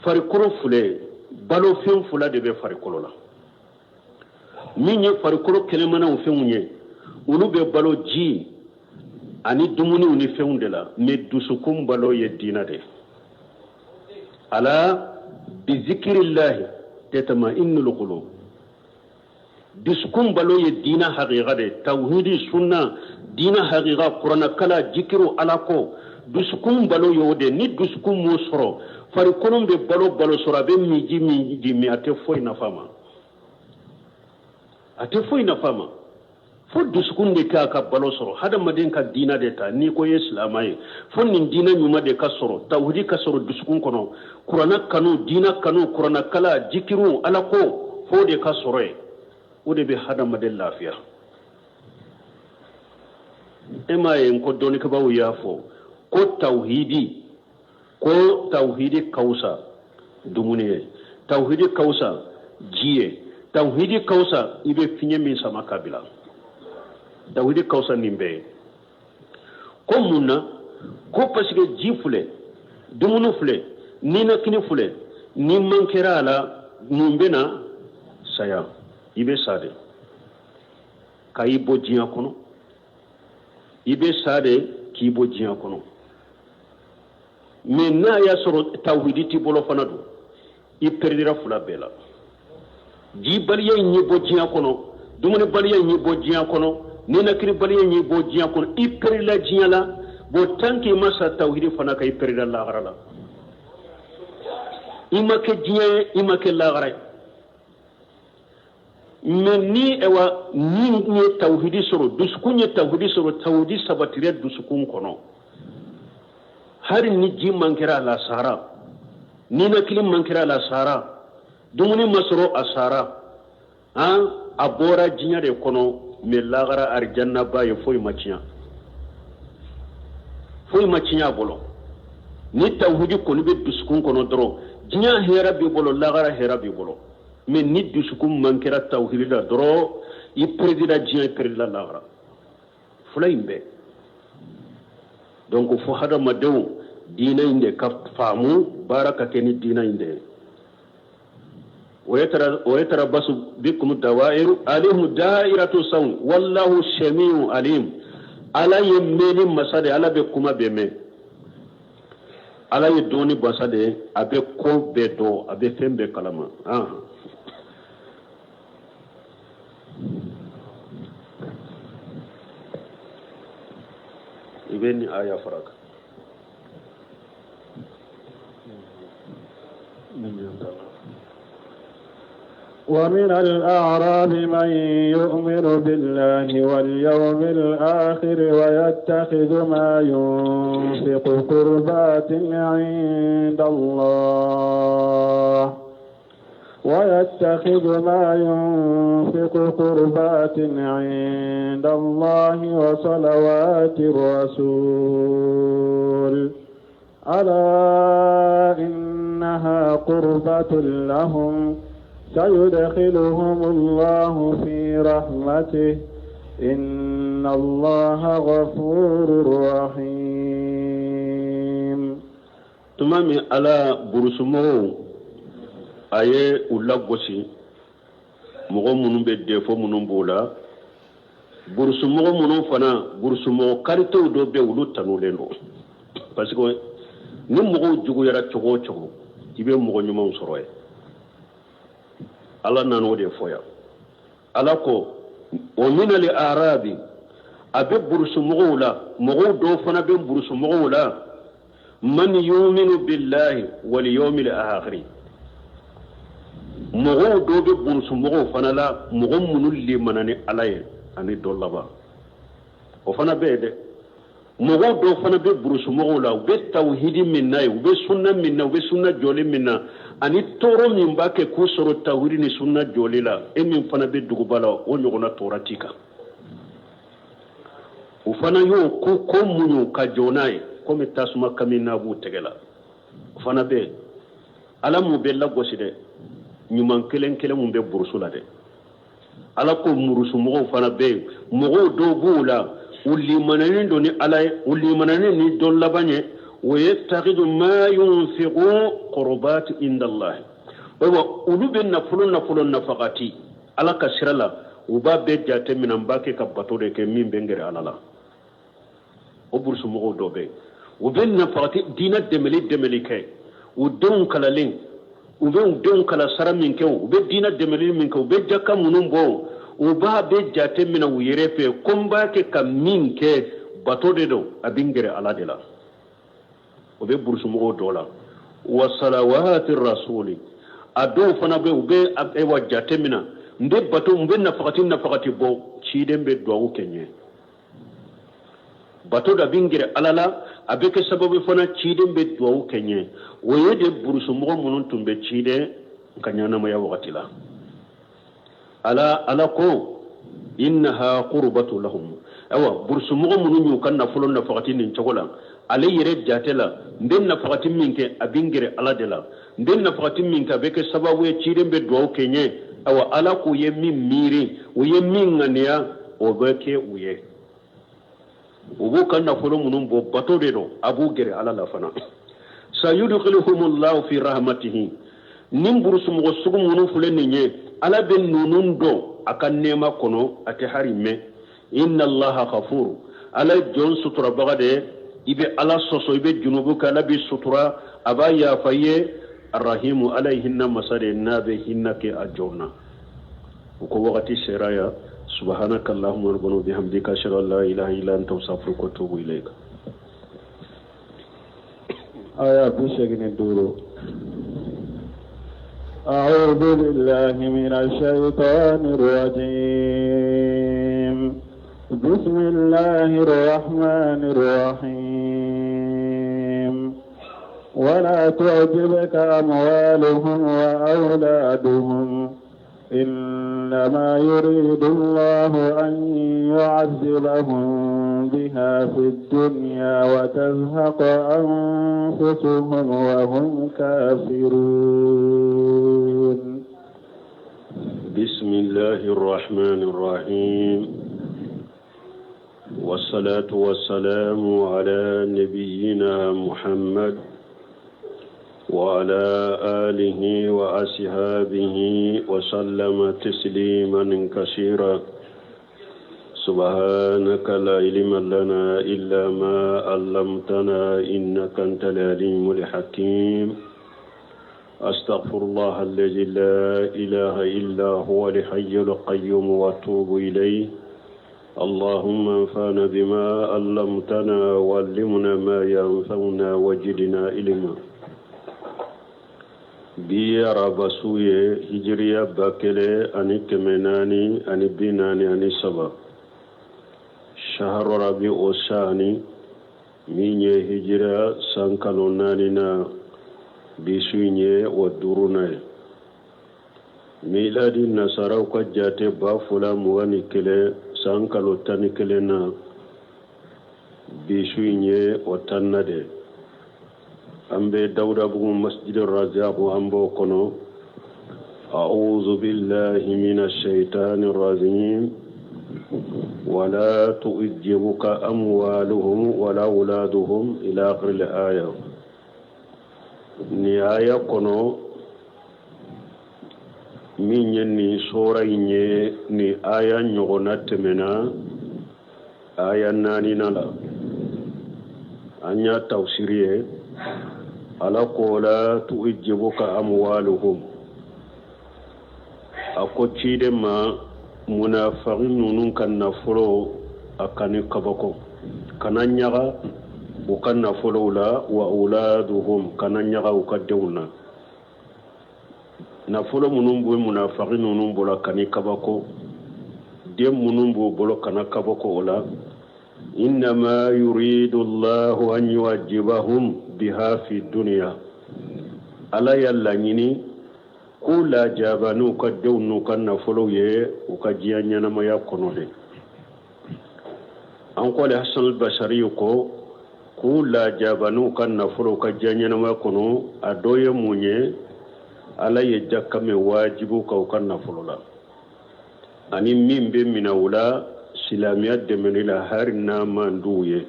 [SPEAKER 2] farikolo filɛ, balofɛn fila de bɛ farikolo la. Min ye farikolo kɛnɛmanaw fɛnw ye, olu bɛ balo ji ani dumuniw ni fɛnw de la. Mais dusukun balo ye diina de ye. Ala bizikirillahi tatma'innul qulub. Dusukun balo ye diina hakiga de, tawhidi, sunna, diina hakiga, kuranakala, jikiru, ala ko. Dusukun balo y'o de. Ni dusukun m'o sɔrɔ, farikolo bɛ balo balo sɔrɔ, a bɛ miji miji min, a tɛ foyi nafa ma, a tɛ foyi nafa ma. Fo dusukun de k'a ka balo sɔrɔ. Hadamaden ka diina de ta, n'i ko i ye silama ye, fo nin diina ɲuman de ka sɔrɔ, tawhidi ka sɔrɔ dusukun kɔnɔ, kuranna kanu, diina kanu, kuranna kala, jikiru, ala ko, fo de ka sɔrɔ yen. O de bɛ hadamaden lafiya. E m'a ye n ko dɔnnikɛbaaw y'a fɔ ko tawhidi ka wusa dumuni ye, tawhidi ka wusa ji ye, tawhidi ka wusa i bɛ fiɲɛ min sama ka bila, tawhidi ka wusa nin bɛɛ ye. Ko mun na? Ko parce que ji filɛ, dumuni filɛ, ninakili filɛ, ni man kɛra a la, mun bɛ na? Saya. I bɛ sa de ka i bɔ diɲɛ kɔnɔ, i bɛ sa de k'i bɔ diɲɛ kɔnɔ. Mais n'a y'a sɔrɔ tawhidi t'i bolo fana don, i perdira fila bɛɛ la. Jibaliya in y'i bɔ diɲɛ kɔnɔ, dumunibaliya in y'i bɔ diɲɛ kɔnɔ, ninakilibaliya in y'i bɔ diɲɛ kɔnɔ, i perdila diɲɛ la. Bon, tant que i ma sa tawhidi fana kan, i perdila lahara la. I ma kɛ diɲɛ ye, i ma kɛ lahara ye. Mais ni ewa ni ye tawhidi sɔrɔ, dusukun ye tawhidi sɔrɔ, tawhidi sabatira dusukun kɔnɔ, hali ni ji man kɛra a la, sara, ninakili man kɛra a la, sara, dumuni ma sɔrɔ, a sara, han, a bɔra diɲɛ de kɔnɔ. Mais lahara, arijannaba ye, foyi ma tiɲɛ, foyi ma tiɲɛ a bolo. Ni tawhidi kɔni bɛ dusukun kɔnɔ dɔrɔn, diɲɛ hɛrɛ b'i bolo, lahara hɛrɛ b'i bolo. Mais ni dusukun man kɛra tawhidi la dɔrɔn, i perdira diɲɛ, i perdira lahara, fila in bɛɛ. Donc fo hadamadenw diinɛ in de ka faamu, baara ka kɛ ni diinɛ in de ye. ويتربص بكم الدوائر عليهم دائرة السوء والله سميع عليم. Ala ye mɛnni masa de, Ala bɛ kuma bɛɛ mɛn. Ala ye dɔnni masa de, a bɛ ko bɛɛ dɔn, a bɛ fɛn bɛɛ kalama. Ah. I bɛ nin aya fara kan.
[SPEAKER 1] ومن الأعراب من يؤمن بالله واليوم الآخر ويتخذ ما ينفق قربات عند الله ويتخذ ما ينفق قربات عند الله وصلوات الرسول. ألا إنها قربة لهم، سيدخلهم الله في رحمته، إن الله غفور رحيم.
[SPEAKER 2] Tuma min Ala burusumɔgɔw a ye u lagosi, mɔgɔ minnu bɛ défaut minnu b'o la, burusumɔgɔ minnu fana, burusumɔgɔ qualitéw dɔ bɛ, olu tanulen don. Parce que ni mɔgɔw juguyara cogo o cogo, i bɛ mɔgɔ ɲumanw sɔrɔ yen. Ala nana o de fɔ yan. Ala ko Wa minal arabi, a bɛ burusumɔgɔw la, mɔgɔw dɔw fana bɛ burusumɔgɔw la, man yuminu billahi wal yawmil akhiri, mɔgɔw dɔw bɛ burusumɔgɔw fana la, mɔgɔ minnu limana ni Ala ye ani don laban, o fana bɛ yen dɛ. Mɔgɔw dɔw fana bɛ burusumɔgɔw la, u bɛ tawhidi min na ye, u bɛ sunna min na, u bɛ sunna jɔli min na, ani tɔɔrɔ min b'a kɛ k'u sɔrɔ tawhidi ni sunna jɔli la, e min fana bɛ duguba la, o ɲɔgɔnna tɔɔrɔ t'i kan. U fana y'o ko ko muɲu ka jɔ n'a ye komi tasuma kami n'a b'u tɛgɛ la. O fana bɛ yen. Ala m'u bɛɛ lagosi dɛ, ɲuman kelen kelen mun bɛ burusu la dɛ. Ala ko murusumɔgɔw fana bɛ yen, mɔgɔw dɔw b'u la, u limanalen don ni Ala ye, u limanalen ni don laban ye. O ye takidu ma yunfiqu qurbat inda Allah, ayiwa olu bɛ nafolo nafolo nafagati Ala ka sira la, u b'a bɛɛ jate minɛ n b'a kɛ ka bato de kɛ min bɛ n gɛrɛ Ala la. O burusumɔgɔw dɔ bɛ yen, u bɛ nafagati diinɛ dɛmɛli dɛmɛli kɛ, u denw kalalen, u bɛ u denw kalan sara min kɛ, u bɛ diinɛ dɛmɛli min kɛ, u bɛ jaka minnu bɔ, u b'a bɛɛ jate minɛ u yɛrɛ fɛ ko n b'a kɛ ka min kɛ bato de don, a bɛ n gɛrɛ Ala de la. O bɛ burusumɔgɔw dɔ la. Wa salawati rasuli, a dɔw fana bɛ u bɛ ayiwa jate minɛ n bɛ bato, n bɛ nafagati nafagati bɔ, ciden bɛ duwawu kɛ n ye, bato da bɛ n gɛrɛ Ala la, a bɛ kɛ sababu fana ciden bɛ duwawu kɛ n ye. O ye de burusumɔgɔ minnu tun bɛ ciden ka ɲɛnamaya wagati la. Ala Ala ko innaha qurbatu lahum, ayiwa burusumɔgɔ minnu y'u ka nafolo nafagati nin cogo la, ale yɛrɛ jate la n bɛ nafagati min kɛ a bɛ n gɛrɛ Ala de la, n bɛ nafagati min kɛ a bɛ kɛ sababu ye ciden bɛ duwawu kɛ n ye. Ayiwa Ala k'u ye min miiri, u ye min ŋaniya, o bɛ kɛ u ye. U b'u ka nafolo minnu bɔ bato de don, a b'u gɛrɛ Ala la fana. Sayudkhiluhumullahu fi rahmatihi, nin burusumɔgɔ sugu minnu filɛ nin ye, Ala bɛ ninnu don a ka nɛɛma kɔnɔ, a tɛ hari mɛn. Inna allaha ghafur, Ala ye jɔn suturabaga de ye. I bɛ Ala sɔsɔ, i bɛ junubu kɛ, Ala b'i sutura, a b'a yafa i ye. Arahimu, Ala ye hinɛ masa de ye, n'a bɛ hinɛ kɛ a jɔn na. U ko wagati sera ya. Subhanaka allahumma rabbana wa bihamdika ashhadu an la ilaha illa anta astaghfiruka wa atubu ilayka.
[SPEAKER 1] Aya 85. أعوذ بالله من الشيطان الرجيم بسم الله الرحمن الرحيم ولا تعجبك أموالهم وأولادهم إنما يريد الله أن يعذبهم بها في الدنيا وتزهق أنفسهم وهم كافرون.
[SPEAKER 2] بسم الله الرحمن الرحيم، والصلاة والسلام على نبينا محمد وعلى آله وأصحابه وسلم تسليما كثيرا. سبحانك لا علم لنا إلا ما علمتنا إنك أنت العليم الحكيم. أستغفر الله الذي لا إله إلا هو الحي القيوم وأتوب إليه. اللهم انفعنا بما علمتنا وعلمنا ما ينفعنا وزدنا علما. Bi araba su ye hijiriya 1443, shahru rabi o sani min ye hijira san kalo naani na, bi su in ye o duurunan ye. Miladi nasaraw ka jate 2021 san kalo 11 na, bi su in ye o tanna de. An bɛ Dawudabugu masjid Razaku, an b'o kɔnɔ. A'udhu billahi minash shaitani rajim. Wala tu'jibuka amwaluhum wala auladuhum ila akhir al-aya. Ni aya kɔnɔ min ye nin sura in ye, ni aya ɲɔgɔnna tɛmɛna aya naaninan la, an y'a tafsiri ye. Ala ko la tu'jibuka amwaluhum, a ko ciden ma Munafaki ninnu ka nafolo a kan'i kabako, kana ɲaga u ka nafolow la, wa auladuhum, kana ɲaga u ka denw na. Nafolo minnu bɛ munafaki ninnu bolo, kan'i kabako. Den minnu b'u bolo, kana kabako o la. Innama yuridu llahu an yu'adhibahum biha fi dunya. Ala y'a laɲini k'u lajaba n'u ka denw n'u ka nafolow ye u ka diɲɛ ɲɛnamaya kɔnɔ de. An ko ale Hasan al-Basari ko k'u lajaba n'u ka nafolow ka diɲɛ ɲɛnamaya kɔnɔ, a dɔ ye mun ye? Ala ye jaka min wajibu kan u ka nafolo la, ani min bɛ minɛ u la silamɛya dɛmɛni la, hali n'a man d'u ye,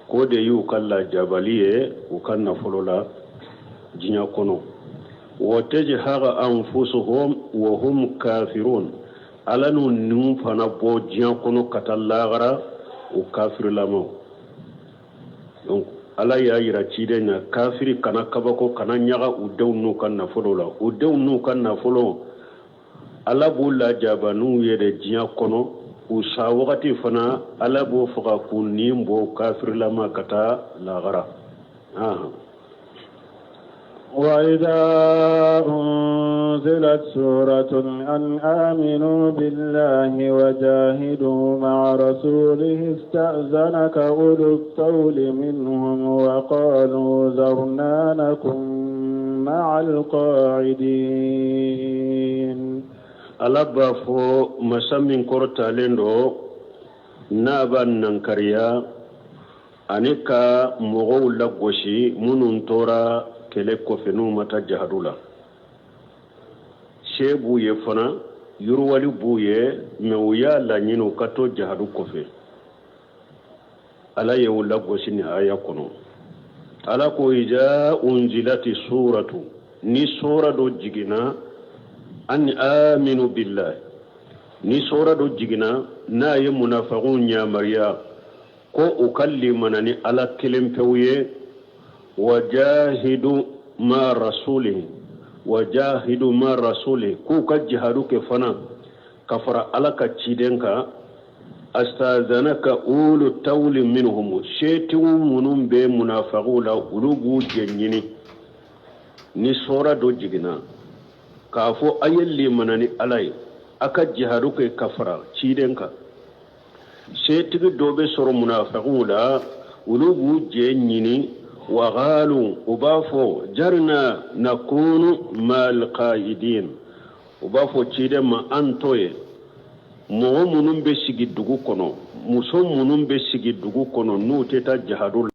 [SPEAKER 2] k'o de y'u ka lajabali ye u ka nafolo la diɲɛ kɔnɔ. Wa tazhaqa anfusuhum wa hum kafirun. Ala n'u niw fana bɔ diɲɛ kɔnɔ ka taa lahara u kafirilamaw. Donc Ala y'a yira ciden na, kafiri kana kabako, kana ɲaga u denw n'u ka nafolo la. U denw n'u ka nafolo, Ala b'u lajaba n'u ye de diɲɛ kɔnɔ. U sa wagati fana, Ala b'o faga k'u ni bɔ kafirilama ka taa lahara.
[SPEAKER 1] وإذا أنزلت سورة أن آمنوا بالله وجاهدوا مع رسوله استأذنك أولو الطول منهم وقالوا ذرنا نكن مع القاعدين.
[SPEAKER 2] Ala b'a fɔ, masa min kɔrɔtalen don, n'a b'a nankariya ani ka mɔgɔw lagosi minnu tora kɛlɛ kɔfɛ, n'u ma taa jahadu la. Se b'u ye fana, yiriwali b'u ye, mɛ u y'a laɲini u ka to jahadu kɔfɛ. Ala ye u lagosi nin aya kɔnɔ. Ala ko iza unzilati suratu, ni sura dɔ jiginna, an aminu billahi, ni sura dɔ jiginna n'a ye munafagiw yamaruya ko u ka limana ni Ala kelen pewu ye, wajahidu ma rasulihi, wajahidu ma rasulihi, k'u ka jihadu kɛ fana ka fara Ala ka ciden kan, astazanaka ulu tawli minhum, setigiw minnu bɛ munafagiw la, olu b'u jɛ ɲini. Ni sura dɔ jiginna k'a fɔ a ye limana ni Ala ye, a ka jihadu kɛ ka fara ciden kan, setigi dɔ bɛ sɔrɔ munafagiw la, olu b'u jɛ ɲini. Waqalu, u b'a fɔ zarna nakunu mal qaidin, u b'a fɔ ciden ma an to ye mɔgɔ minnu bɛ sigi dugu kɔnɔ, muso minnu bɛ sigi dugu kɔnɔ, n'u tɛ taa jihadu.